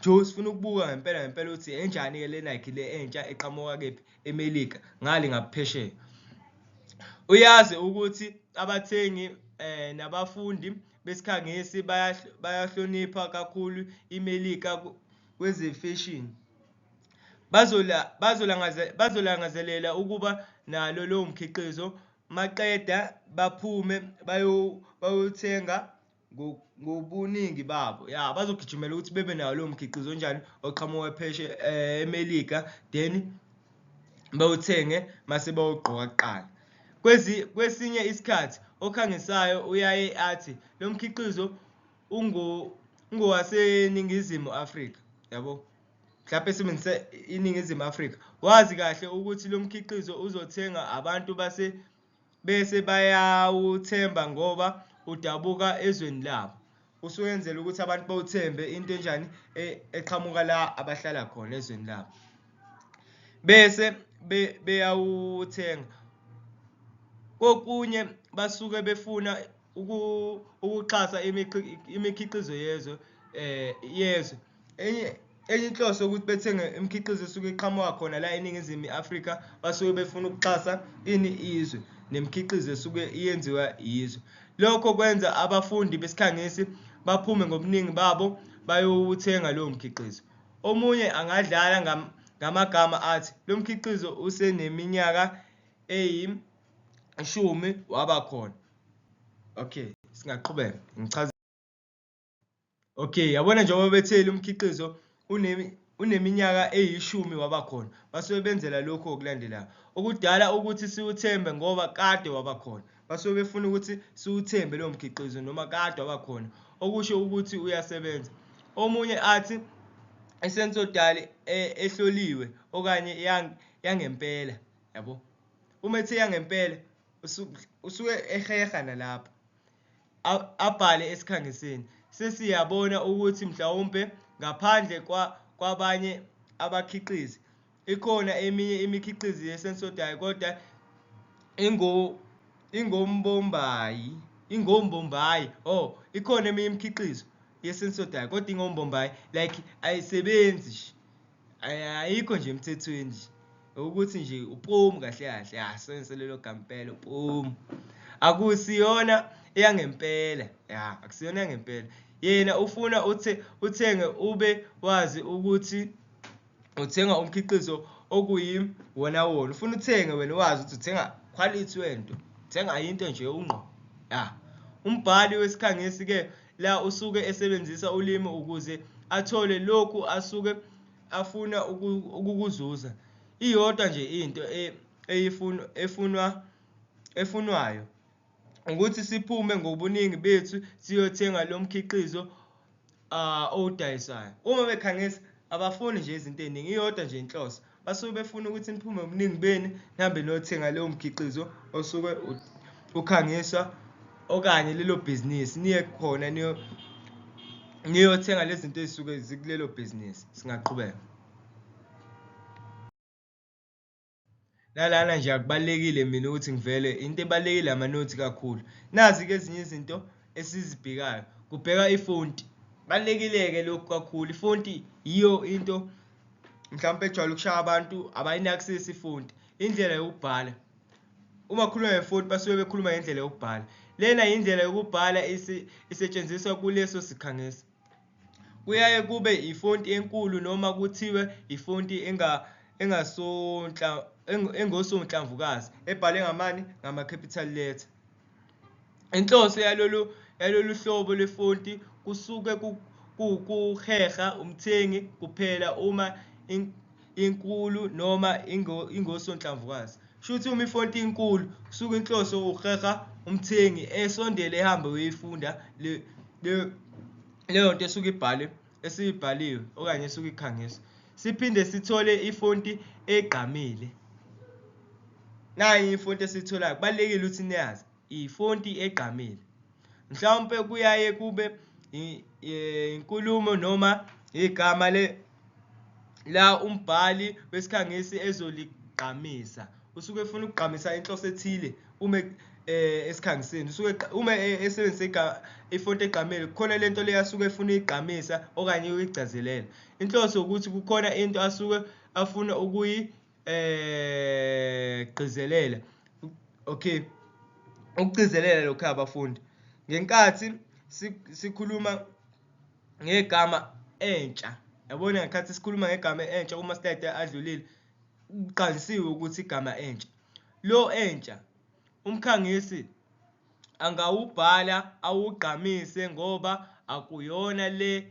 jo sifuna ukubuka ngempela ngempela ukuthi enjani-ke le Nike le entsha eqhamuka kephi eMelika ngale ngaphesheya. Uyazi ukuthi abathengi nabafundi besikhangisi bayahlonipha kakhulu iMelika kwezemfashini. Bazolangazelela ukuba nalo lowo mkhiqizo maqeda baphume bayowuthenga ngobuningi babo. Ya, bazogijimela ukuthi bebe nawo lowo mkhiqizo onjani oqhamuka phesheya eMelika, then bawuthenge mase bawugqoka kuqala. Kwesinye isikhathi okhangisayo uyaye athi lo mkhiqizo ungowaseNingizimu Afrika, yabo, mhlawumpe esebenzise iNingizimu Afrika, wazi kahle ukuthi lo mkhiqizo uzothenga abantu bese bayawuthemba ngoba udabuka ezweni labo. Usuyenzela ukuthi abantu bawuthembe into enjani eqhamuka la abahlala khona ezweni labo, bese beyawuthenga. Kokunye basuke befuna ukuxhasa imikhiqizo yezwe yezwe. Enye inhloso ukuthi bethenge imikhiqizo esuke iqhamuka khona la eNingizimu Afrika, basuke befuna ukuxhasa ini izwe nemikhiqizo esuke iyenziwa yizwe. Lokho kwenza abafundi besikhangisi baphume ngobuningi babo bayowuthenga lowo mkhiqizo. Omunye angadlala ngamagama athi lo mkhiqizo useneminyaka eyi-10 waba khona. Okay, singaqhubeka ngichaze. Okay, yabona njengoba bethele umkhiqizo uneminyaka eyi-10 waba khona, basuke benzela lokhu okulandelayo. Okudala ukuthi siwuthembe ngoba kade waba khona. Basuke befuna ukuthi siwuthembe lowo mkhiqizo noma kade waba khona, okusho ukuthi uyasebenza. Omunye athi i-Sensodyne ehloliwe okanye yangempela, yabo. Uma ethe yangempela usuke eheha nalapho. Abhale esikhangisini. Sesiyabona ukuthi mhlawumpe ngaphandle kwabanye abakhiqizi, ikhona eminye imikhiqizo ye-Sensodyne kodwa ingombombayi. Oh, ikhona eminye imikhiqizo ye-Sensodyne kodwa ingombombayi, like ayisebenzi nje, ayikho nje emthethweni nje, ukuthi nje upomu kahle kahle. Ya, sebenzise lelo gama impela, upomu. Akusiyona eyangempela, ya, akusiyona eyangempela. Yena ufuna uthenge ube wazi ukuthi uthenga umkhiqizo okuyiwona wona. Ufuna uthenge wena wazi ukuthi uthenga quality wento, uthenga into nje ungqo. Ya, umbhali wesikhangisi ke la usuke esebenzisa ulimi ukuze athole lokhu asuke afuna ukukuzuza. Iyodwa nje into efunwayo ukuthi siphume ngobuningi bethu siyothenga lo mkhiqizo owudayisayo. Uma bekhangisa abafuni nje izinto ey'ningi, iyodwa nje inhloso. Basuke befuna ukuthi niphume ngobuningi benu nihambe niyothenga leyo mkhiqizo osuke ukhangiswa okanye lelo bhizinisi, niye khona niyothenga lezi zinto ey'suke zikulelo bhizinisi. Singaqhubeka. Nalana nje akubalulekile mina ukuthi ngivele, into ebalulekile amanothi kakhulu. Nazi-ke ezinye izinto esizibhekayo, kubheka ifonti. Kubalulekile-ke lokhu kakhulu, ifonti yiyo into mhlawumpe ejwayele ukushaya abantu abayinakisisi ifonti. Indlela yokubhala, uma kukhulunywa ngefonti basuke bekhuluma ngendlela yokubhala. Lena yindlela yokubhala isetshenziswa kuleso sikhangisi. Kuyaye kube ifonti enkulu noma kuthiwe ifonti engosonhlamvukazi ebhalwe ngamani, ngama-capital letter. Inhloso yalolu hlobo lwefonti kusuke kuwukuheha umthengi kuphela uma inkulu noma ingosonhlamvukazi. Shuthi uma ifonti inkulu kusuke inhloso ukuheha umthengi esondele ehambe uyifunda leyo nto esuke ibhalwe, esibhaliwe okanye esuke ikhangiswa. Siphinde sithole ifonti egqamile. Nayi ifonti esiyitholayo, kubalulekile ukuthi niyazi, ifonti egqamile. Mhlawumpe kuyaye kube inkulumo noma igama la umbhali wesikhangisi ezoligqamisa. Usuke efuna ukugqamisa inhloso ethile uma esikhangisini, usuke uma esebenzisa ifonti egqamile, kukhona lento le asuke efuna uyigqamisa okanye uyigcazelela. Inhloso ukuthi kukhona into asuke afuna ukuyigqizelela. Okay, ukugcizelela lokhu abafundi. Ngenkathi sikhuluma ngegama entsha, yabona ngekhathi sikhuluma ngegama entsha kuma-slide adlulile, kugqanyisiwe ukuthi igama entsha. Lo entsha umkhangisi angawubhala awugqamise ngoba akuyona le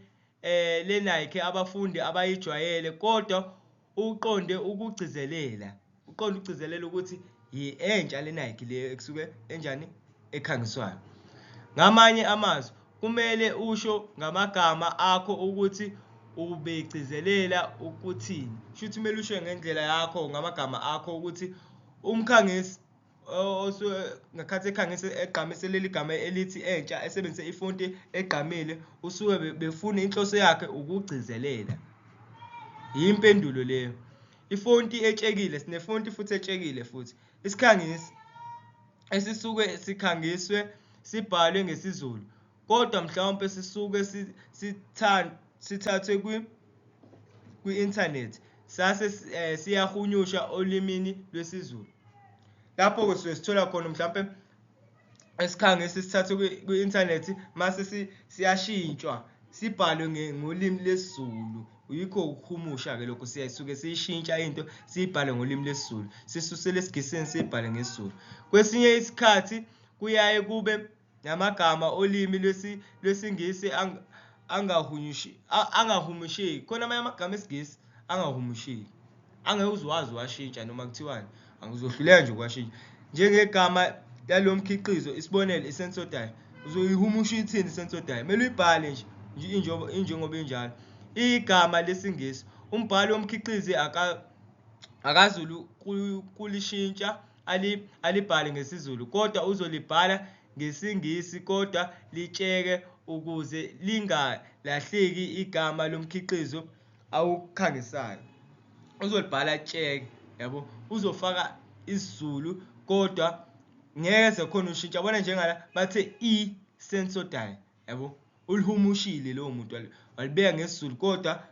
le Nike abafundi abayijwayele kodwa uqonde ukugcizelela, uqonde ukugcizelela ukuthi entsha le Nike le ekusuke enjani ekhangiswayo. Ngamanye amazwi kumele usho ngamagama akho ukuthi ubegcizelela ukuthini. Shuthi kumele usho ngendlela yakho ngamagama akho ukuthi umkhangisi osuke ngekhathi ekhangisa egqamise leli gama elithi entsha esebenzise ifonti egqamile usuke befuna inhloso yakhe ukugcizelela. Yimpendulo leyo. Ifonti etshekile, sinefonti futhi etshekile futhi. Isikhangisi esisuke sikhangiswe sibhalwe ngesiZulu kodwa mhlawumpe sisuke sithathwe kwi-inthanethi sase siyahunyushwa olimini lwesiZulu. Lapho-ke suke sithola khona mhlampe isikhangisi sithathwe kwi-inthanethi mase siyashintshwa sibhalwe ngolimi lwesiZulu. Yikho ukuhumusha-ke lokho, sisuke siyishintsha into siyibhale ngolimi lwesiZulu, sisusele esiNgisini siyibhale ngesiZulu. Kwesinye isikhathi kuyaye kube namagama olimi lwesiNgisi angahumusheki. Khona amanye amagama esiNgisi angahumusheki, angeke uze uwazi uwashintsha noma kuthiwani, uzohluleka nje ukuwashintsha. Njengegama lalo mkhiqizo, isibonelo i-Sensodyne, uzoyihumusha ithini i-Sensodyne? Kumele uyibhale nje injengoba injalo. Igama lesiNgisi, umbhali womkhiqizi akazulu kulishintsha alibhale ngesiZulu kodwa uzolibhala ngesiNgisi kodwa litsheke ukuze lingalahleki igama lomkhiqizo awukhangisayo. Uzolibhala tsheke, yabo, uzofaka isiZulu kodwa ngeke eze khona ushintsha. Yabona njengala bathe i-Sensodyne, yabo, ulihumushile lowo muntu walibeka ngesiZulu kodwa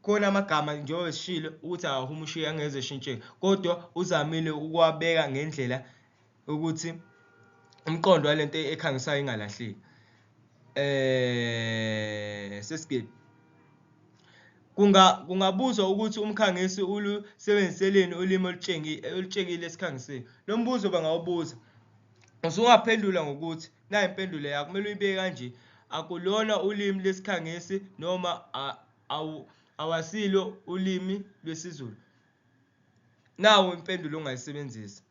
khona amagama njengoba sishilo ukuthi akahumusheki angeze eshintsheke kodwa uzamile ukuwabeka ngendlela ukuthi umqondo walento ekhangisayo ingalahleki. Sesikephi? Kungabuzwa ukuthi umkhangisi ulusebenziseleni ulimi olutshekile esikhangisini. Lo mbuzo bangawubuza. Usungaphendula ngokuthi nayi impendulo yakho, kumele uyibeke kanje, akulona ulimi lesikhangisi noma awasilo ulimi lwesiZulu. Nawu impendulo ongayisebenzisa.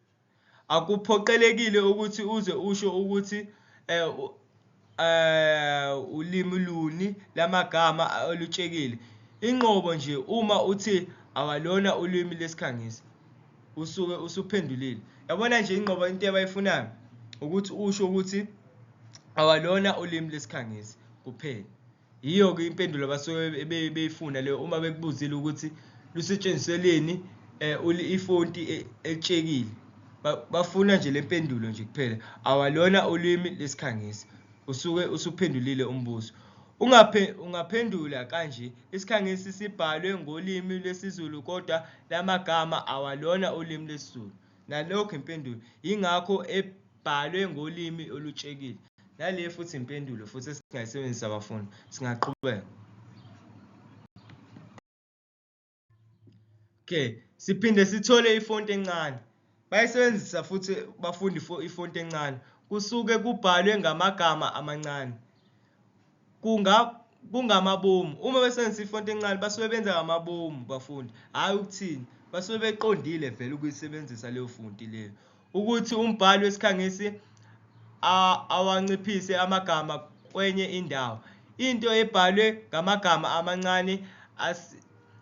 Akuphoqelekile ukuthi uze usho ukuthi ulimi luni lamagama olutshekile. Inqobo nje uma uthi awalona ulimi lesikhangisi, usuke usuphendulile. Yabona nje inqobo into abayifunayo ukuthi usho ukuthi awalona ulimi lesikhangisi kuphela. Yiyo-ke impendulo abasuke beyifuna leyo uma bekubuzile ukuthi lusetshenziseleni ifonti etshekile. Bafuna nje le mpendulo nje kuphela, awalona ulimi lesikhangisi. Usuke usuphendulile umbuzo. Ungaphendula kanje, isikhangisi sibhalwe ngolimi lwesiZulu kodwa lamagama awalona ulimi lwesiZulu. Nalokho impendulo, yingakho ebhalwe ngolimi olutshekile. Nale futhi impendulo futhi esingayisebenzisa bafundi. Singaqhubeka. Okay, siphinde sithole ifonti encane. Bayisebenzisa futhi bafundi ifonti encane. Kusuke kubhalwe ngamagama amancane. Kungamabomu. Uma besebenzisa ifonti encane basuke benza ngamabomu bafundi, hhayi ukuthini. Basuke beqondile vele ukuyisebenzisa leyo fonti leyo. Ukuthi umbhali wesikhangisi awanciphise amagama kwenye indawo. Into ebhalwe ngamagama amancane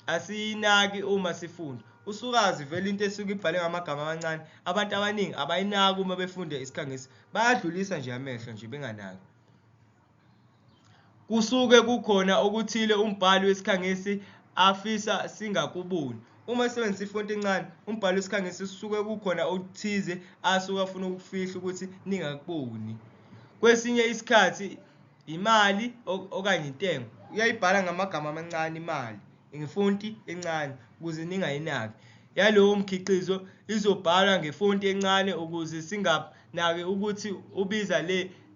asiyinaki uma sifunda. Usukazi vele into esuke ibhalwe ngamagama amancane abantu abaningi abayinaki uma befunda isikhangisi, bayadlulisa nje amehlo nje benganaki. Kusuke kukhona okuthile umbhali wesikhangisi afisa singakuboni. Uma esebenzisa ifonti encane, umbhali wesikhangisi kusuke kukhona okuthize asuke afuna ukukufihla ukuthi ningakuboni. Kwesinye isikhathi imali okanye intengo. Uyayibhala ngamagama amancane imali, ngefonti encane ukuze ningayinaki. Yalowo mkhiqizo izobhalwa ngefonti encane ukuze singanaki ukuthi ubiza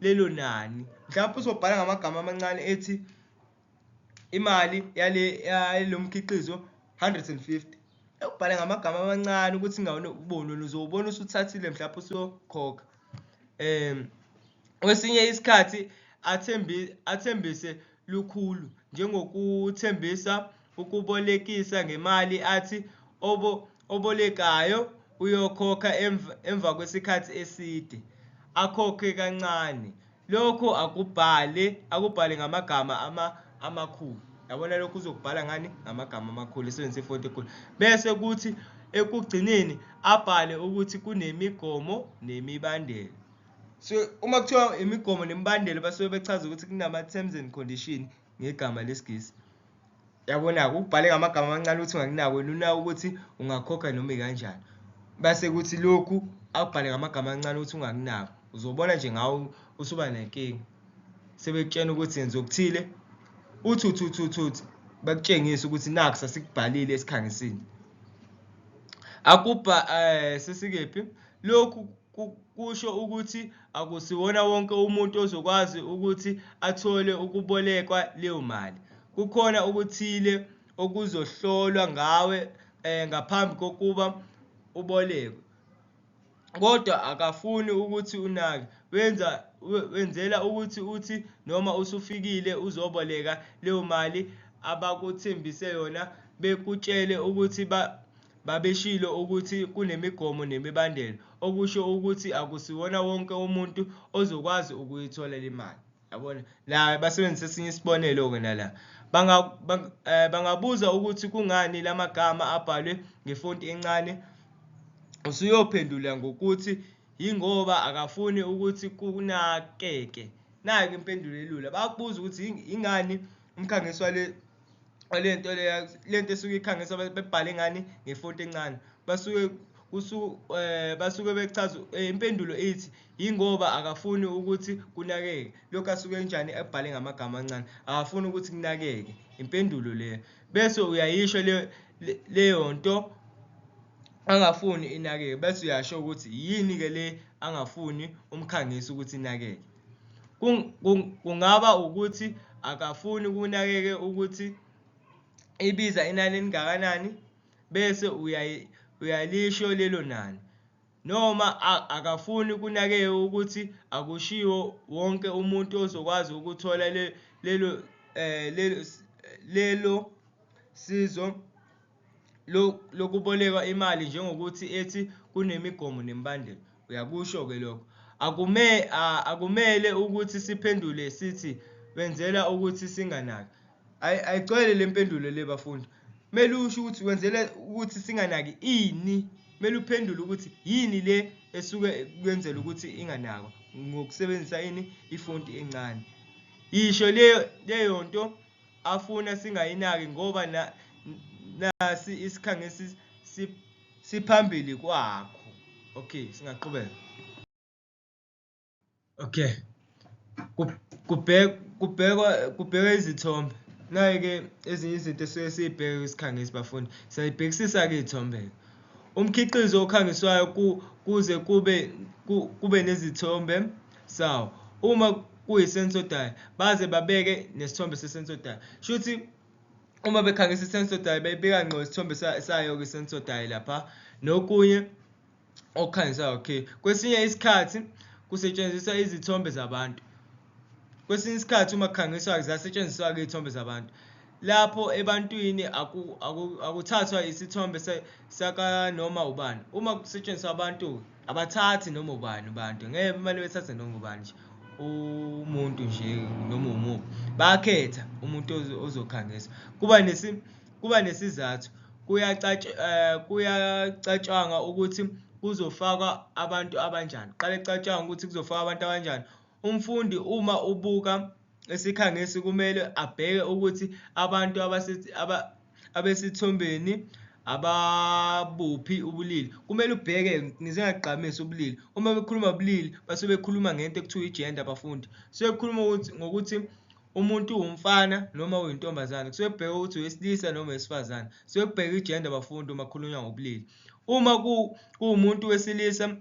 lelo nani. Mhlawumpe uzobhala ngamagama amancane ethi imali yale yalo mkhiqizo 150. Ubhale ngamagama amancane ukuthi ingawuboni wena, uzowubona usuthathile mhlawumpe usuyokhokha. Kwesinye isikhathi athembise lukhulu njengokuthembisa ukubolekisa ngemali athi obolekayo uyokhokha emva kwesikhathi eside, akhokhe kancane. Lokhu akubhale ngamagama amakhulu. Yabona lokhu uzokubhala ngani? Ngamagama amakhulu, esebenzise ifonti enkulu. Bese kuthi ekugcineni abhale ukuthi kunemigomo nemibandela. So uma kuthiwa imigomo nemibandela basuke bechaza ukuthi kunama-terms and condition ngegama lesiNgisi. Yabona-ke ukubhale ngamagama amancane ukuthi ungakunaki wena unaka ukuthi ungakhokha noma ikanjani. Base kuthi lokhu akubhale ngamagama amancane ukuthi ungakunaki. Uzobona nje ngawe usuba nenkinga. Sebekutshena ukuthi yenza okuthile, uthi uthi uthi uthi uthi bakutshengise ukuthi nakhu sasikubhalile esikhangisini. Akubha sesikephi? Lokhu kusho ukuthi akusiwona wonke umuntu ozokwazi ukuthi athole ukubolekwa leyo mali. Kukhona okuthile okuzohlolwa ngawe ngaphambi kokuba ubolekwe. Kodwa akafuni ukuthi unake, wenzela ukuthi uthi noma usufikile uzoboleka leyo mali abakuthembise yona bekutshele ukuthi babeshilo ukuthi kunemigomo nemibandela, okusho ukuthi akusiwona wonke umuntu ozokwazi ukuyithola le mali. Yabona la basebenzisa esinye isibonelo-ke nala. Bangabuza ukuthi kungani la magama abhalwe ngefonti encane, usuyophendula ngokuthi yingoba akafuni ukuthi kunakeke. Nayi-ke impendulo elula, bayakubuza ukuthi ingani umkhangiso wale nto leya, le nto esuke ikhangisa bebhale ngani ngefonti encane. Basuke bechaza impendulo ithi yingoba akafuni ukuthi kunakeke. Lokhu asuke enjani ebhale ngamagama amancane, akafuni ukuthi kunakeke. Impendulo leyo. Bese uyayisho leyo nto angafuni inakeke, bese uyasho ukuthi yini-ke le angafuni umkhangisi ukuthi inakeke. Kungaba ukuthi akafuni kunakeke ukuthi ibiza inani elingakanani, bese uyalisho lelo nani. Noma akafuni kunakeke ukuthi akushiwo wonke umuntu ozokwazi ukuthola lelo sizo lokubolekwa imali njengokuthi ethi kunemigomo nemibandela. Uyakusho-ke lokho. Akumele ukuthi siphendule sithi wenzela ukuthi singanaki. Ayigcwele le mpendulo le bafundi. Kumele usho ukuthi wenzela ukuthi singanaki ini. Kumele uphendule ukuthi yini le esuke kwenzela ukuthi inganakwa ngokusebenzisa ini ifonti encane. Yisho leyo nto afuna singayinaki ngoba nasi isikhangisi siphambili kwakho. Okay, singaqhubeka. Okay. Kubhekwa izithombe. Nayi-ke ezinye izinto esuke siyibheke kwisikhangisi bafundi. Siyayibhekisisa-ke iy'thombe-ke. Umkhiqizo okhangiswayo kuze kube nezithombe sawo. Uma kuyi-Sensodyne, baze babeke nesithombe se-Sensodyne. Shuthi uma bekhangisa i-Sensodyne bayibeka ngqo isithombe sayo-ke i-Sensodyne lapha. Nokunye okukhangisayo, okay. Kwesinye isikhathi kusetshenziswa izithombe zabantu. Kwesinye isikhathi uma kukhangiswa ziyasetshenziswa-ke iy'thombe zabantu. Lapho ebantwini akuthathwa isithombe sakanoma ubani. Uma kusetshenziswa abantu abathathi noma ubani abantu, ngeke bemane bethathe noma ubani nje umuntu nje noma umuphi. Bayakhetha umuntu ozokhangisa. Kuba nesizathu, kuyacatshangwa ukuthi kuzofakwa abantu abanjani. Kuqale kucatshangwe ukuthi kuzofakwa abantu abanjani. Umfundi uma ubuka isikhangisi kumele abheke ukuthi abantu abesithombeni ababuphi ubulili. Kumele ubheke ngize ngagqamisa ubulili. Uma bekhuluma ubulili basuke bekhuluma ngento ekuthiwa i-gender abafundi. Suke bekhuluma ngokuthi umuntu uwumfana noma uyintombazane. Kusuke kubhekwe ukuthi owesilisa noma owesifazane. Kusuke kubhekwe i-gender abafundi uma kukhulunywa ngobulili. Uma kuwumuntu wesilisa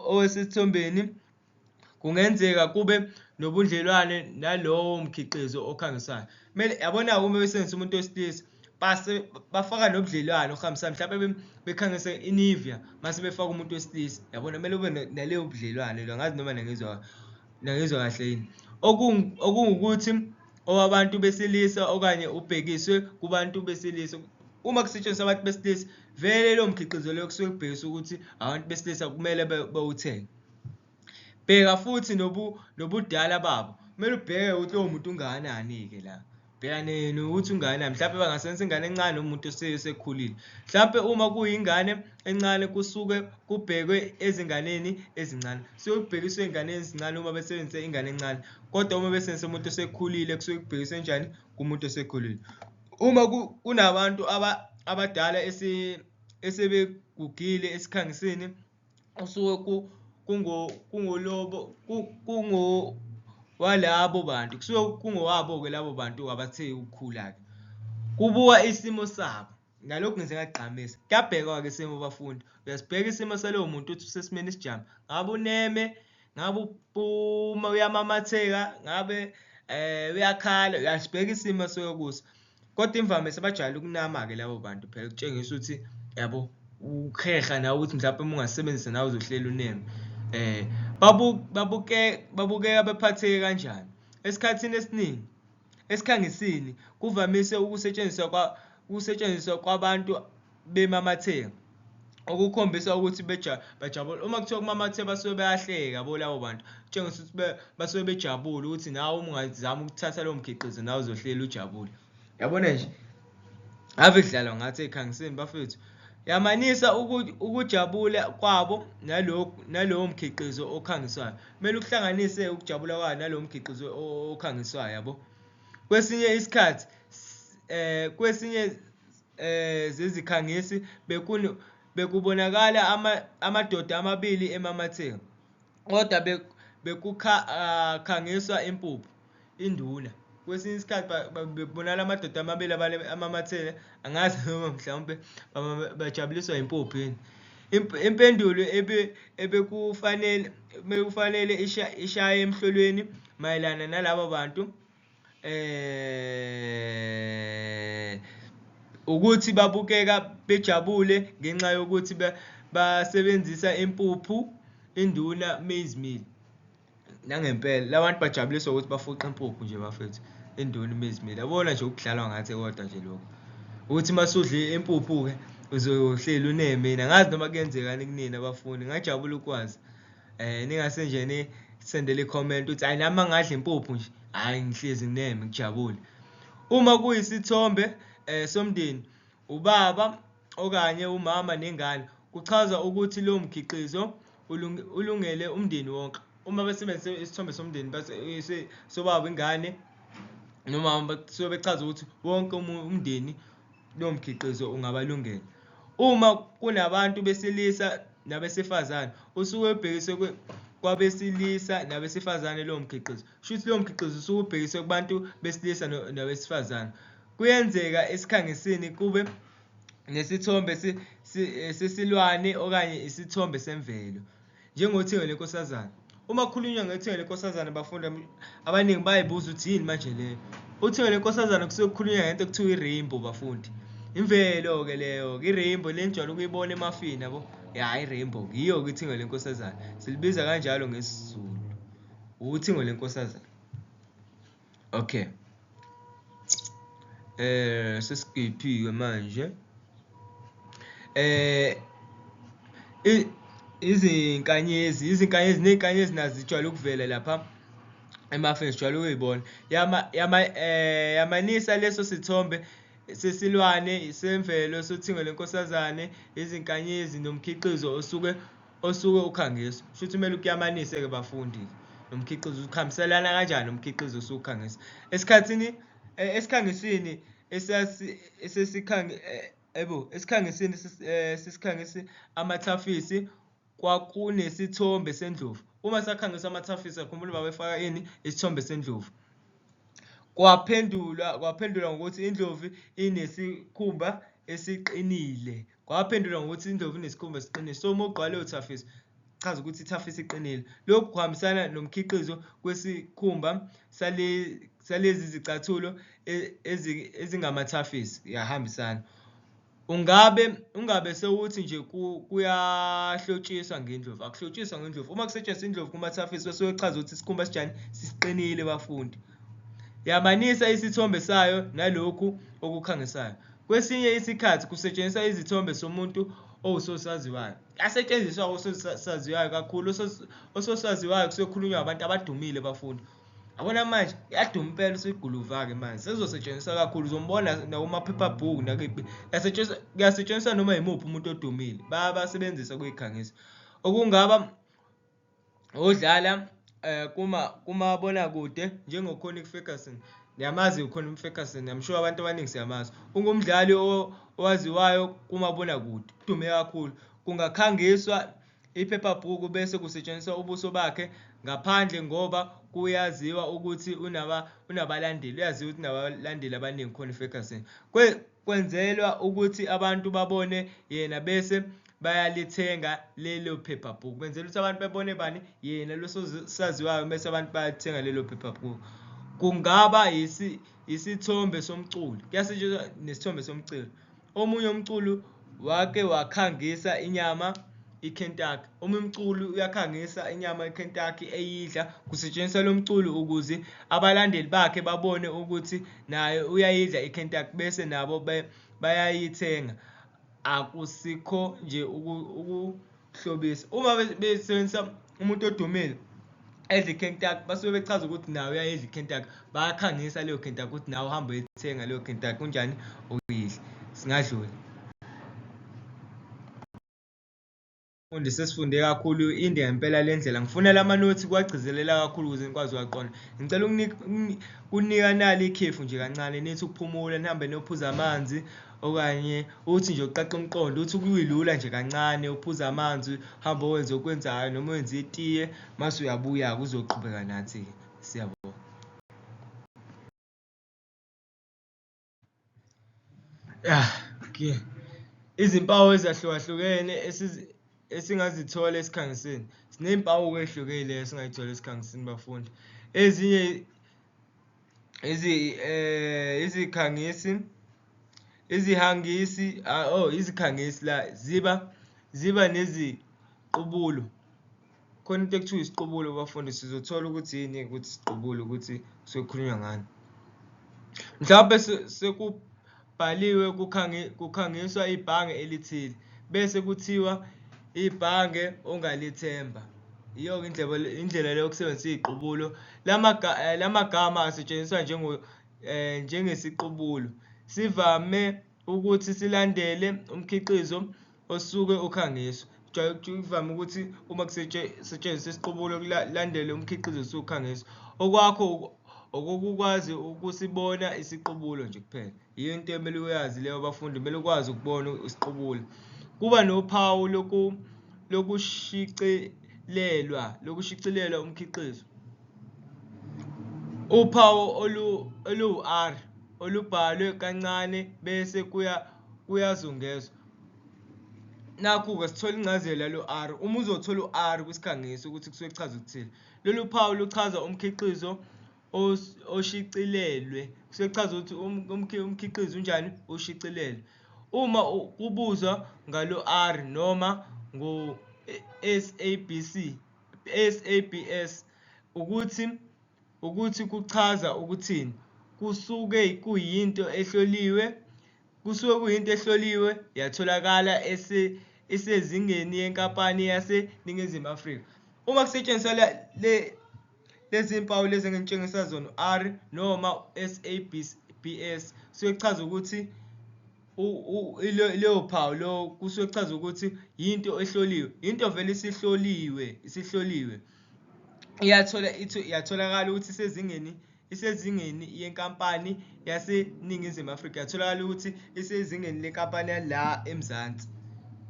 owesithombeni Kungenzeka kube nobudlelwane nalowo mkhiqizo okhangisayo. Kumele yabona-ke uma besebenzisa umuntu wesilisa base bafaka nobudlelwane okuhambisana mhlampe bekhangise i-Nivea mase befaka umuntu wesilisa, yabona kumele kube naleyo budlelwane lo, angazi noma niyangizwa niyangizwa kahle yini. Okungukuthi owabantu besilisa okanye ubhekiswe kubantu besilisa. Uma kusetshenziswa abantu besilisa vele lowo mkhiqizo leyo kusuke kubhekiswe ukuthi abantu besilisa kumele bewuthenge. Bheka futhi nobudala babo, kumele ubheke ukuthi lowo muntu ungakanani-ke la. Bheka nokuthi ungakanani, mhlampe bangasebenzisa ingane encane noma umuntu osekhulile. Mhlampe uma kuyingane encane kusuke kubhekwe ezinganeni ezincane, kusuke kubhekiswe ey'nganeni ezincane uma besebenzise ingane encane, kodwa uma besebenzise umuntu osekhulile kusuke kubhekiswe njani kumuntu osekhulile. Uma kunabantu abadala esebegugile esikhangisini kusuke kungowalabo bantu, kusuke kungowabo-ke labo bantu abathe ukukhula-ke. Kubuka isimo sabo, nalokhu ngize ngakugqamisa. Kuyabhekwa-ke isimo bafundi, uyasibheka isimo salowo muntu ukuthi usesimeni esinjani, ngabe uneme, ngabe uyamamatheka, ngabe uyakhala, uyasibheka isimo asuke kuso. Kodwa imvamisa bajwayele ukunama-ke labo bantu phela kutshengisa ukuthi yabo ukuheha nawe ukuthi mhlawumpe uma ungasebenzisa nawe uzohlela uneme. Babukeka bephatheke kanjani? Esikhathini esiningi esikhangisini kuvamise ukusetshenziswa kwabantu bemamatheka okukhombisa ukuthi bajabule. Uma kuthiwa kumamatheka basuke bayahleka yabo labo bantu, kutshengisa ukuthi basuke bejabule ukuthi nawe uma ungazama ukuthatha lowo mkhiqizo nawe uzohleli ujabule. Yabona nje ave kudlalwa ngathi ey'khangisini bafethu. Yamanisa ukujabula kwabo nalokhu nalowo mkhiqizo okhangiswayo. Kumele ukuhlanganise ukujabula kwayo nalowo mkhiqizo okhangiswayo yabo. Kwesinye isikhathi kwesinye zezikhangisi bekubonakala amadoda amabili emamatheka kodwa bekukhangiswa impuphu induna. Kwesinye isikhathi bekubonakala amadoda amabili amamathele, angazi noma mhlawumpe bajabuliswa impuphu yini. Impendulo ebekufanele bekufanele ishaye emhlolweni mayelana nalaba bantu ukuthi babukeka bejabule ngenxa yokuthi basebenzisa impuphu induna maize meal. Nangempela la bantu bajabuliswa ukuthi bafuqe impuphu nje bafethu induna maize meal. Yabona nje ukudlalwa ngathi kodwa nje lokho. Ukuthi uma usudle impuphu-ke uzohleli uneme. Angazi noma kuyenzekani kunina abafundi, ngingajabula ukwazi. Ningase nje nisendele i-comment ukuthi hhayi nami uma ngingadla impuphu nje, hhayi ngihlezi ngineme ngijabule. Uma kuyisithombe somndeni, ubaba okanye umama nengane, kuchaza ukuthi lowo mkhiqizo ulungele umndeni wonke. Uma besebenzise isithombe somndeni sobaba, ingane nomama basuke bechaza ukuthi wonke umndeni lowo mkhiqizo ungabalungela. Uma kunabantu besilisa nabesifazane, usuke ubhekiswe kwabesilisa nabesifazane lowo mkhiqizo. Kusho ukuthi lowo mkhiqizo usuke ubhekiswe kubantu besilisa nabesifazane. Kuyenzeka esikhangisini kube nesithombe sesilwane okanye isithombe semvelo. Njengothingo lenkosazana. Uma kukhulunywa ngothingo lenkosazana bafundi abaningi bayibuza ukuthi yini manje leyo. Uthingo lenkosazana kusuke kukhulunywa ngento ekuthiwa i-rainbow bafundi. Imvelo-ke leyo-ke i-rainbow le nijwayele ukuyibona emafini yabo. Ya i-rainbow yiyo-ke ithingo lenkosazana. Silibiza kanjalo ngesiZulu. Uthingo lenkosazana. Okay. Sesigiphi-ke manje. Izinkanyezi, izinkanyezi ney'nkanyezi nazo zijwayele ukuvela lapha emafini sijwayele ukuy'bona. Yamanisa leso sithombe sesilwane semvelo sothingo lenkosazane, izinkanyezi nomkhiqizo osuke osuke ukhangiswa. Shuthi kumele ukuyamanise-ke bafundi nomkhiqizo ukuhambiselana kanjani nomkhiqizo osuke ukhangisa. Esikhathini esikhangisini esikhangisini sesikhangisi amathafisi kwakunesithombe sendlovu. Uma sakhangisa amathafisi akhumbula babefaka ini? Isithombe sendlovu. Kwaphendulwa kwaphendulwa ngokuthi indlovu inesikhumba esiqinile. Kwaphendulwa ngokuthi indlovu inesikhumba esiqinile. So uma ugqoka leyo thafisi Chaza ukuthi ithafisi iqinile. Lokhu kuhambisana nomkhiqizo kwesikhumba salezi zicathulo ezingamathafisi, iyahambisana. Ungabe sewuthi nje kuyahlotshiswa ngendlovu, akuhlotshiswa ngendlovu. Uma kusetshenziswa indlovu kumathafisi basuke bechaza ukuthi isikhumba sinjani, siqinile bafundi. Yamanisa isithombe sayo nalokhu okukhangisayo. Kwesinye isikhathi kusetshenziswa izithombe somuntu owusosaziwayo. Asetshenziswa ososaziwayo kakhulu, ososaziwayo kusuke kukhulunywa abantu abadumile bafundi. Yabona manje yaduma impela usuyiguluva-ke manje sezosetshenziswa kakhulu, uzombona nakumaphephabhuku nakephi, kuyasetshenziswa noma yimuphi umuntu odumile, bayabasebenzisa kuyikhangiso. Okungaba odlala kumabonakude njengoConnie Ferguson. Niyamazi uConnie Ferguson, I'm sure abantu abaningi siyamazi. Ungumdlali owaziwayo kumabonakude, udume kakhulu. Kungakhangiswa iphephabhuku bese kusetshenziswa ubuso bakhe ngaphandle ngoba kuyaziwa ukuthi unabalandeli, uyaziwa ukuthi unabalandeli abaningi uConnie Ferguson. Kwenzelwa ukuthi abantu babone yena bese bayalithenga lelo phephabhuku. Benzela ukuthi abantu bebone bani? Yena lo sosaziwayo, bese abantu bayalithenga lelo phephabhuku. Kungaba isithombe somculi, kuyasetshenziswa nesithombe somculi. Omunye umculi wake wakhangisa inyama iKentucky. Omunye umculi uyakhangisa inyama iKentucky eyidla, kusetshenziswa lo mculi ukuze abalandeli bakhe babone ukuthi naye uyayidla iKentucky bese nabo bayayithenga. Akusikho nje ukuhlobisa. Uma besebenzisa umuntu odumile edla iKentucky, basuke bechaza ukuthi nawe uyayidla iKentucky, bayakhangisa leyo Kentucky ukuthi nawe uhambe uyithenga leyo Kentucky, kunjani uyidle. Singadlula. Mfundi, sesifunde kakhulu, inde ngempela le ndlela. Ngifuna la manothi kuwagcizelela kakhulu ukuze nikwazi ukuwaqonda. Ngicela ukunika nali ikhefu nje kancane, nithi ukuphumula, nihambe niyophuza amanzi okanye uthi nje uqaqa umqondo, uthi ukuyilula nje kancane, uphuze amanzi, uhambe owenze okwenzayo noma wenze itiye, mase uyabuya-ke uzoqhubeka nathi-ke. Siyabonga. Okay. Izimpawu ezahlukahlukene esingazithola esikhangisini. Sinezimpawu ehlukile esingayithola esikhangisini bafundi. Ezinye izikhangisi, izihangisi, oh izikhangisi la ziba neziqubulo. Khona into ekuthiwa isiqubulo bafundi, sizothola ukuthi yini ukuthi isiqubulo, ukuthi kusuke kukhulunywa ngani. Mhlawumbe sekubhaliwe kukhangiswa ibhange elithile, bese kuthiwa ibhange ongalithemba. Iyo-ke indlela le yokusebenzisa iy'qubulo. La magama asetshenziswa njengesiqubulo. Sivame ukuthi silandele umkhiqizo osuke ukhangiswa. Kuvame ukuthi uma kusetshenziswa isiqubulo kulandele umkhiqizo osuke ukhangiswa. Okwakho okokukwazi ukusibona isiqubulo nje kuphela. Yiyo into ekumele uyazi leyo bafundi, kumele ukwazi ukubona isiqubulo. Kuba nophawu lokushicilelwa umkhiqizo. Uphawu oluwu-R olubhalwe kancane bese kuyazungezwa. Nakhu-ke sithola incazelo yalo R. Uma uzothola u-R kwisikhangiso ukuthi kusuke kuchaza ukuthini. Lolu phawu luchaza umkhiqizo oshicilelwe. Kusuke kuchaza ukuthi umkhiqizo unjani, ushicilelwe. Uma kubuzwa ngalo R noma ngo-SABC, SABS ukuthi kuchaza ukuthini, kusuke kuyinto ehloliwe, kusuke kuyinto ehloliwe yatholakala isezingeni yenkampani yaseNingizimu Afrika. Uma kusetshenziswa lezi mpawu lezi engitshengisa zona, R noma SABS, kusuke kuchaza ukuthi leyo phawu lo kusuke kuchaza ukuthi yinto ehloliwe, into vele isihloliwe, isihloliwe. Iyatholakala ukuthi isezingeni yenkampani yaseNingizimu Afrika, yatholakala ukuthi isezingeni lenkampani yala eMzansi.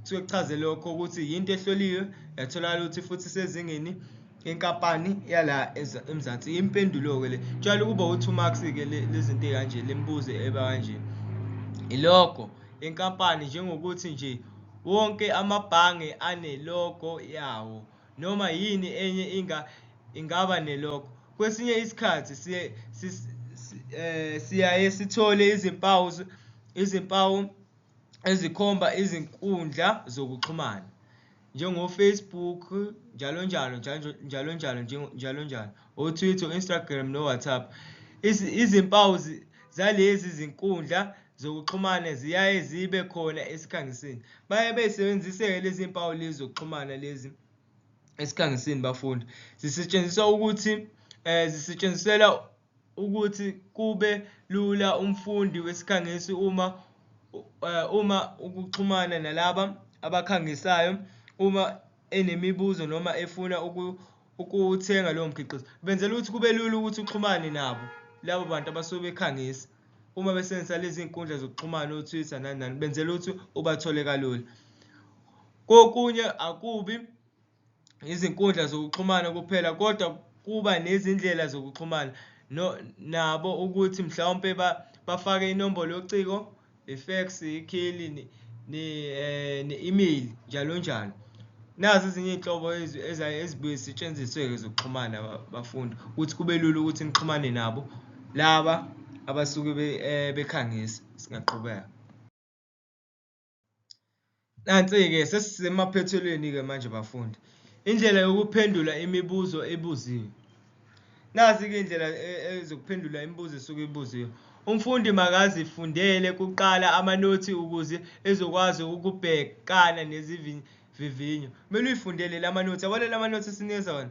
Kusuke kuchaze lokho ukuthi yinto ehloliwe, yatholakala ukuthi futhi isezingeni yenkampani yala eMzansi. Impendulo-ke le, jwayele ukuba u-2 marks-ke lezi zinto ey'kanje, le mibuzo eba kanje. Ilogo yenkampani, njengokuthi nje wonke amabhange anelogo yawo. noma yini enye ingaba ne-logo. Kwesinye isikhathi siyaye sithole izimpawu ezikhomba izinkundla zokuxhumana njengo-Facebook, njalo njalo, njalo njalo, njalo njalo, o-Twitter, o-Instagram no-WhatsApp. Izimpawu zalezi zinkundla zokuxhumana ziyaye zibe khona esikhangisini. Baye bey'sebenzise-ke lezi mpawu lezi zokuxhumana lezi esikhangisini bafundi. Zisetshenziswa ukuthi zisetshenziselwa ukuthi kube lula umfundi wesikhangisi uma ukuxhumana nalaba abakhangisayo uma enemibuzo noma efuna ukuwuthenga lowo mkhiqizo. Benzela ukuthi kube lula ukuthi uxhumane nabo labo bantu abasuke bekhangisa uma besebenzisa lezi iy'nkundla zokuxhumana o-Twitter nani nani, benzela ukuthi ubathole kalula. Kokunye akubi izinkundla zokuxhumana kuphela kodwa kuba nezindlela zokuxhumana nabo ukuthi mhlawumpe bafake inombolo yocingo, i-fax, ikheli ne-email njalo njalo. Nazi ezinye iy'nhlobo ezibuye zisetshenziswe-ke zokuxhumana bafundi ukuthi kube lula ukuthi nixhumane nabo laba abasuke bekhangisa. Singaqhubeka. Nansi-ke sesisemaphethelweni-ke manje bafundi. Indlela yokuphendula imibuzo ebuziwe. Nazi-ke indlela ezokuphendula imibuzo esuke ibuziwe. Umfundi makazifundele kuqala amanothi ukuze ezokwazi ukubhekana nezivivinyo. Kumele uyifundele la manothi. Yabona la manothi esinikeza wona.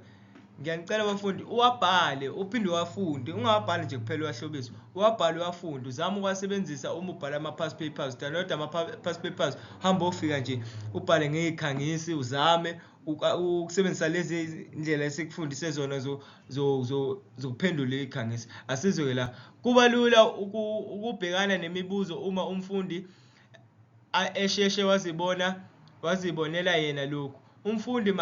Ngiyanicela bafundi uwabhale uphinde uwafunde, ungawabhali nje kuphela uwahlobise, uwabhale uwafunde, uzame ukuwasebenzisa uma ubhala ama-past papers, download ama-past papers, uhambe ofika nje ubhale ngey'khangisi, uzame ukusebenzisa lezi ndlela esikufundise zona zokuphendula iy'khangisi. Asizwe-ke la, kuba lula ukubhekana nemibuzo uma umfundi esheshe wazibonela yena lokhu. Umfundi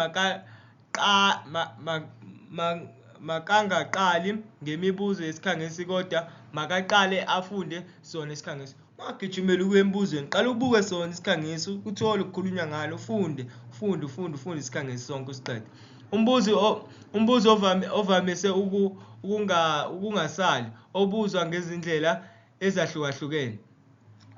makangaqali ngemibuzo yesikhangisi kodwa makaqale afunde sona isikhangisi. Ungagijimeli ukuya embuzweni, qala ubuke sona isikhangisi uthole ukukhulunywa ngalo, ufunde, ufunde, ufunde, ufunde isikhangisi sonke usiqede. Umbuzo ovamise ukungasali obuzwa ngezindlela ezahlukahlukene.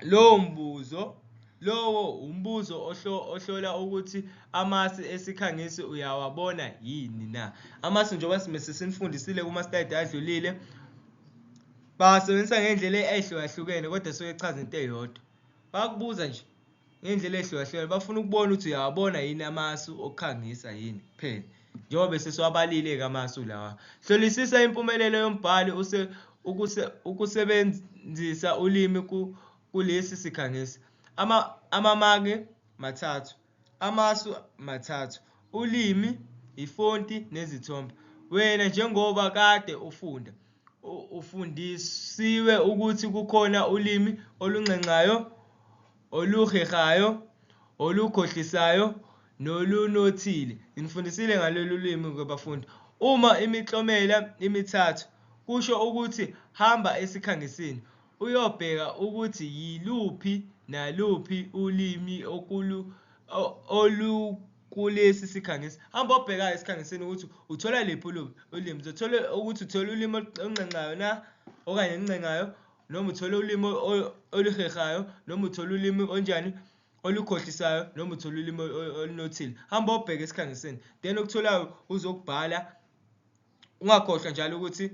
Lowo mbuzo, lowo umbuzo ohlola ukuthi amasi esikhangisi uyawabona yini na. Amasi njengoba sesinifundisile kuma-slide adlulile, bawasebenzisa ngey'ndlela ey'hlukahlukene kodwa esuke echaza into eyodwa. Bayakubuza nje ngey'ndlela ey'hlukahlukene, bafuna ukubona ukuthi uyawabona yini amasu okukhangisa yini kuphela. Njengoba bese siwabalile-ke amasu lawa. Hlolisisa impumelelo yombhali ukusebenzisa ulimi kulesi sikhangisi. Amamaki mathathu, amasu mathathu, ulimi, ifonti nezithombe. Wena njengoba kade ufunda, ufundisiwe ukuthi kukhona ulimi olunxenxayo, oluhehayo, olukhohlisayo nolunothile. Nginifundisile ngalolu limi-ke bafundi. Uma imiklomela imithathu, kusho ukuthi hamba esikhangisini uyobheka ukuthi yiluphi naluphi ulimi olukulesi sikhangisi. Hamba obheka esikhangisini ukuthi uthola liphi ulimi. Uzothola ukuthi uthola ulimi olunxenxayo na okanye oluncengayo, noma uthole ulimi oluhehayo, noma uthole ulimi onjani olukhohlisayo, noma uthole ulimi olunothile. Hamba obheka esikhangisini, then okutholayo uzokubhala. Ungakhohlwa njalo ukuthi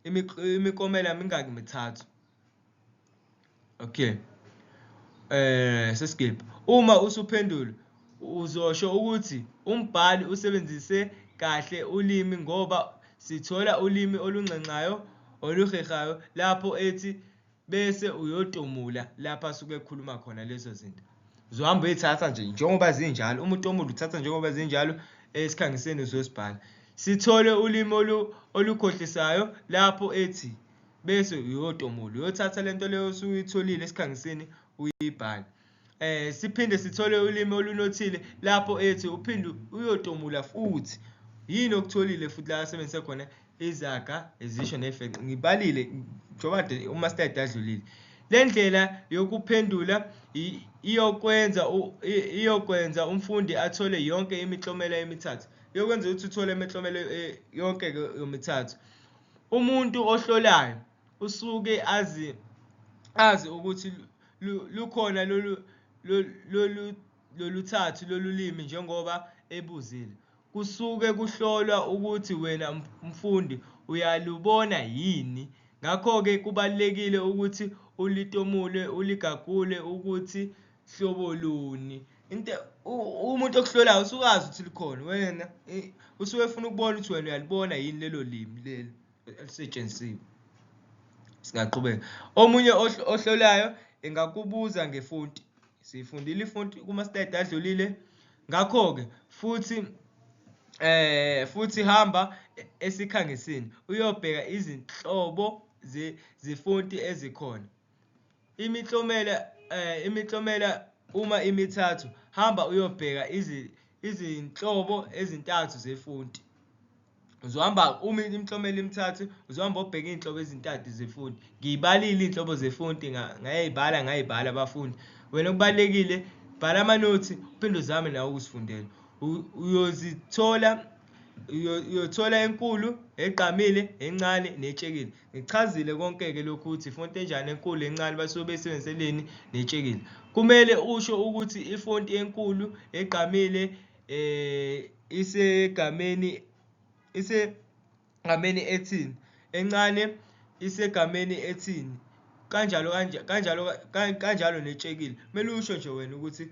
imiklomela mingaki? Mithathu. Okay, sesigibha. Uma usuphendula uzosho ukuthi umbhali usebenzise kahle ulimi ngoba sithola ulimi olunxenxayo, oluhehayo lapho ethi bese uyotomula lapho asuke ekhuluma khona lezo zinto. Uzohamba uyithatha nje njengoba zinjalo, uma utomula uthatha njengoba zinjalo esikhangisini uzosibhala. Sithole ulimi olukhohlisayo lapho ethi bese uyotomula, uyothatha lento leyo osuyitholile esikhangisini uyibhale. Siphinde sithole ulimi olunothile lapho ethi uphinde uyotomula futhi. Yini okutholile futhi la asebenzise khona izaga, izisho ney'fenqo. Ngibalile njengoba kade uma-slide adlulile. Le ndlela yokuphendula iyokwenza umfundi athole yonke imiklomelo emithathu. Iyokwenza ukuthi uthole imiklomelo yonke yomithathu. Umuntu ohlolayo usuke azi ukuthi lukhona loluthathu lolu limi njengoba ebuzile. Kusuke kuhlolwa ukuthi wena mfundi uyalubona yini. Ngakho-ke kubalulekile ukuthi ulitomule uligagule ukuthi hlobo luni. Into umuntu okuhlolayo usuke azi ukuthi likhona, wena usuke efuna ukubona ukuthi wena uyalibona yini lelo limi lelo elisetshenzisiwe. Singaqhubeka. Omunye ohlolayo engakubuza ngefonti. Siyifundile ifonti kuma-slide adlulile. Ngakho-ke futhi hamba esikhangisini uyobheka izinhlobo zefonti ezikhona. Imiklomela uma imithathu, hamba uyobheka izinhlobo ezintathu zefonti. Uzohamba uma imiklomela emithathu, uzohamba ubheke iy'nhlobo ezintathu zefonti. Ngiyibalile iy'nhlobo zefonti ngayibala abafundi. Wena okubalulekile bhala amanothi uphinde uzame nawe ukuzifundela. Uyothola enkulu, egqamile, encane netshekile. Ngichazile konke-ke lokhu ukuthi ifonti enjani enkulu, encane basuke beyisebenziseleni netshekile. Kumele usho ukuthi ifonti enkulu egqamile isegameni ethini, encane isegameni ethini, kanjalo kanjalo kanjalo netshekile. Kumele usho nje wena ukuthi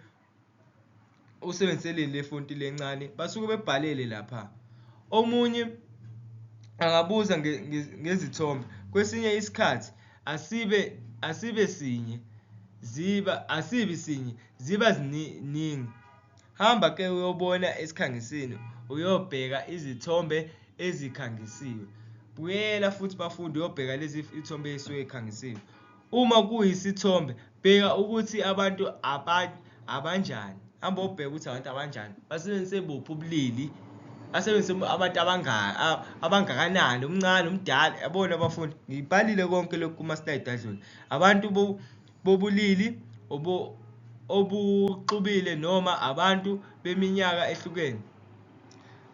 usebenziseleni le fonti lencane, basuke bebhalele lapha. Omunye angabuza ngezithombe. Kwesinye isikhathi asibe sinye asibi sinye ziba ziningi. Hamba ke uyobona esikhangisini uyobheka izithombe ezikhangisiwe. Buyela futhi bafundi uyobheka lezi iy'thombe ey'suke y'khangisiwe. Uma kuyisithombe bheka ukuthi abantu abanjani. Hamba obheka ukuthi abantu abanjani, basebenzise buphi ubulili, basebenzise abantu abangakanani, omncane, omdala. Yabona abafundi, ngibhalile konke lokhu kuma-slide adlule. Abantu bobulili obuxubile noma abantu beminyaka ehlukene.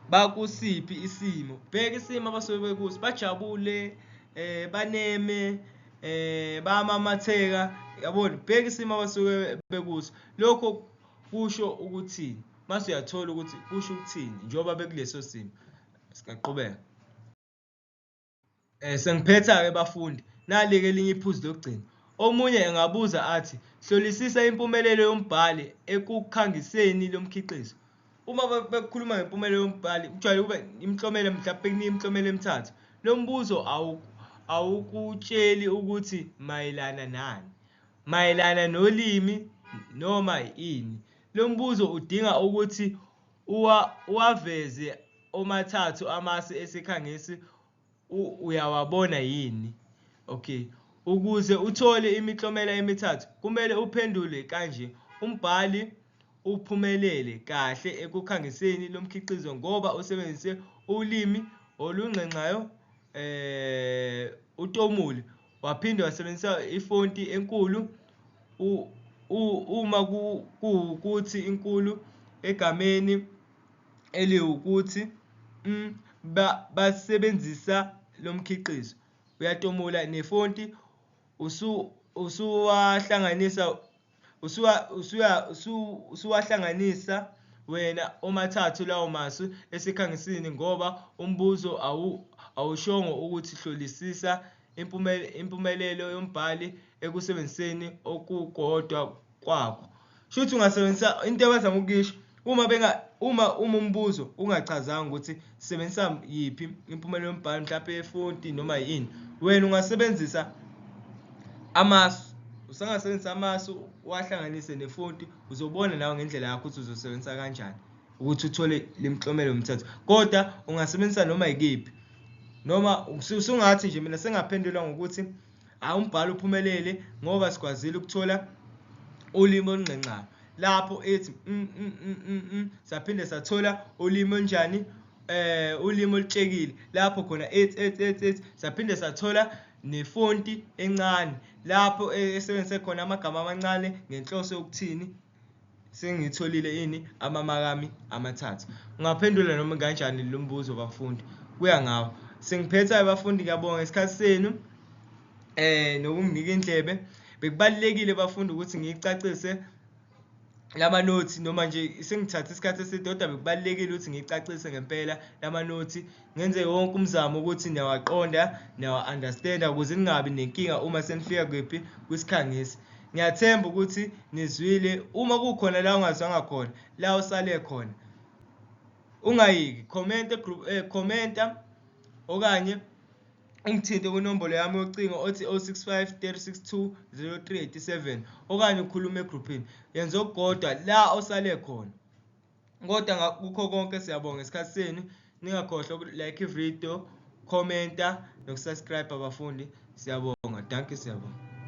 Bakusiphi isimo? Bheka isimo abasuke bekuso, bajabule, baneme, bayamamatheka, yabona. Bheka isimo abasuke bekuso. Lokho kusho ukuthini? Mase uyathola ukuthi kusho ukuthini njengoba bekuleso simo. Singaqhubeka. Sengiphetha-ke bafundi, nali-ke elinye iphuzu lokugcina. Omunye engabuza athi, hlolisisa impumelelo yombhali ekukhangiseni lo mkhiqizo. Uma bekhuluma ngempumelelo yombhali, kujwayele kube imiklomelo, mhlawumbe bekunika imiklomelo emithathu. Lo mbuzo awukutsheli ukuthi mayelana nani, mayelana nolimi noma ini. Lo mbuzo udinga ukuthi uwaveze omathathu amasu esikhangisi uyawabona yini. Okay, ukuze uthole imiklomela emithathu kumele uphendule kanje: umbhali uphumelele kahle ekukhangiseni lo mkhiqizo ngoba usebenzise ulimi olungxenxayo, utomule, waphinde wasebenzisa ifonti enkulu uma kuwukuthi inkulu egameni eliwukuthi basebenzisa lo mkhiqizo. Uyatomula nefonti usuwahlanganisa wena omathathu lawo masu esikhangisini ngoba umbuzo awushongo ukuthi hlolisisa impumelelo yombhali ekusebenziseni okukodwa kwakho. Shuthi ungasebenzisa into abazama ukuyisho uma umbuzo ungachazanga ukuthi sebenzisa yiphi impumelelo yombhali, mhlawumbe yefonti noma yini, wena ungasebenzisa amasu, usangasebenzisa amasu uwahlanganise nefonti, uzobona nawe ngendlela yakho ukuthi uzosebenzisa kanjani ukuthi uthole le miklomelo yomithathu. Kodwa ungasebenzisa noma yikephi, noma usungathi nje mina sengaphendula ngokuthi hhayi umbhalo uphumelele ngoba sikwazile ukuthola ulimi olungxenxayo lapho ethi saphinde sathola ulimi olunjani, ulimi olutshekile lapho khona ethi saphinde sathola nefonti encane lapho esebenzise khona amagama amancane ngenhloso yokuthini sengiyitholile ini amamaki ami amathathu. Ungaphendula noma kanjani lo mbuzo bafundi, kuya ngawe. Sengiphetha bafundi, ngiyabonga ngesikhathi senu nokunginika indlebe. Bekubalulekile bafundi ukuthi ngiyicacise lamanothi noma nje sengithathe isikhathi eside kodwa bekubalulekile ukuthi ngiyicacise ngempela lamanothi ngenze wonke umzamo ukuthi niyawaqonda niyawa-understand-a ukuze ningabi nenkinga uma senifika kephi kwisikhangisi. Ngiyathemba ukuthi nizwile uma kukhona la ungazwanga khona la usale khona ungayiki comment group commenta okanye ungithinte kwinombolo yami yocingo othi 065 362 0387 okanye ukhulume egruphini yenza okukodwa la osale khona. Kodwa kukho konke siyabonga isikhathi senu ningakhohlwa uku-like ividiyo, commenta noku-subscribe abafundi. Siyabonga, dankie siyabonga.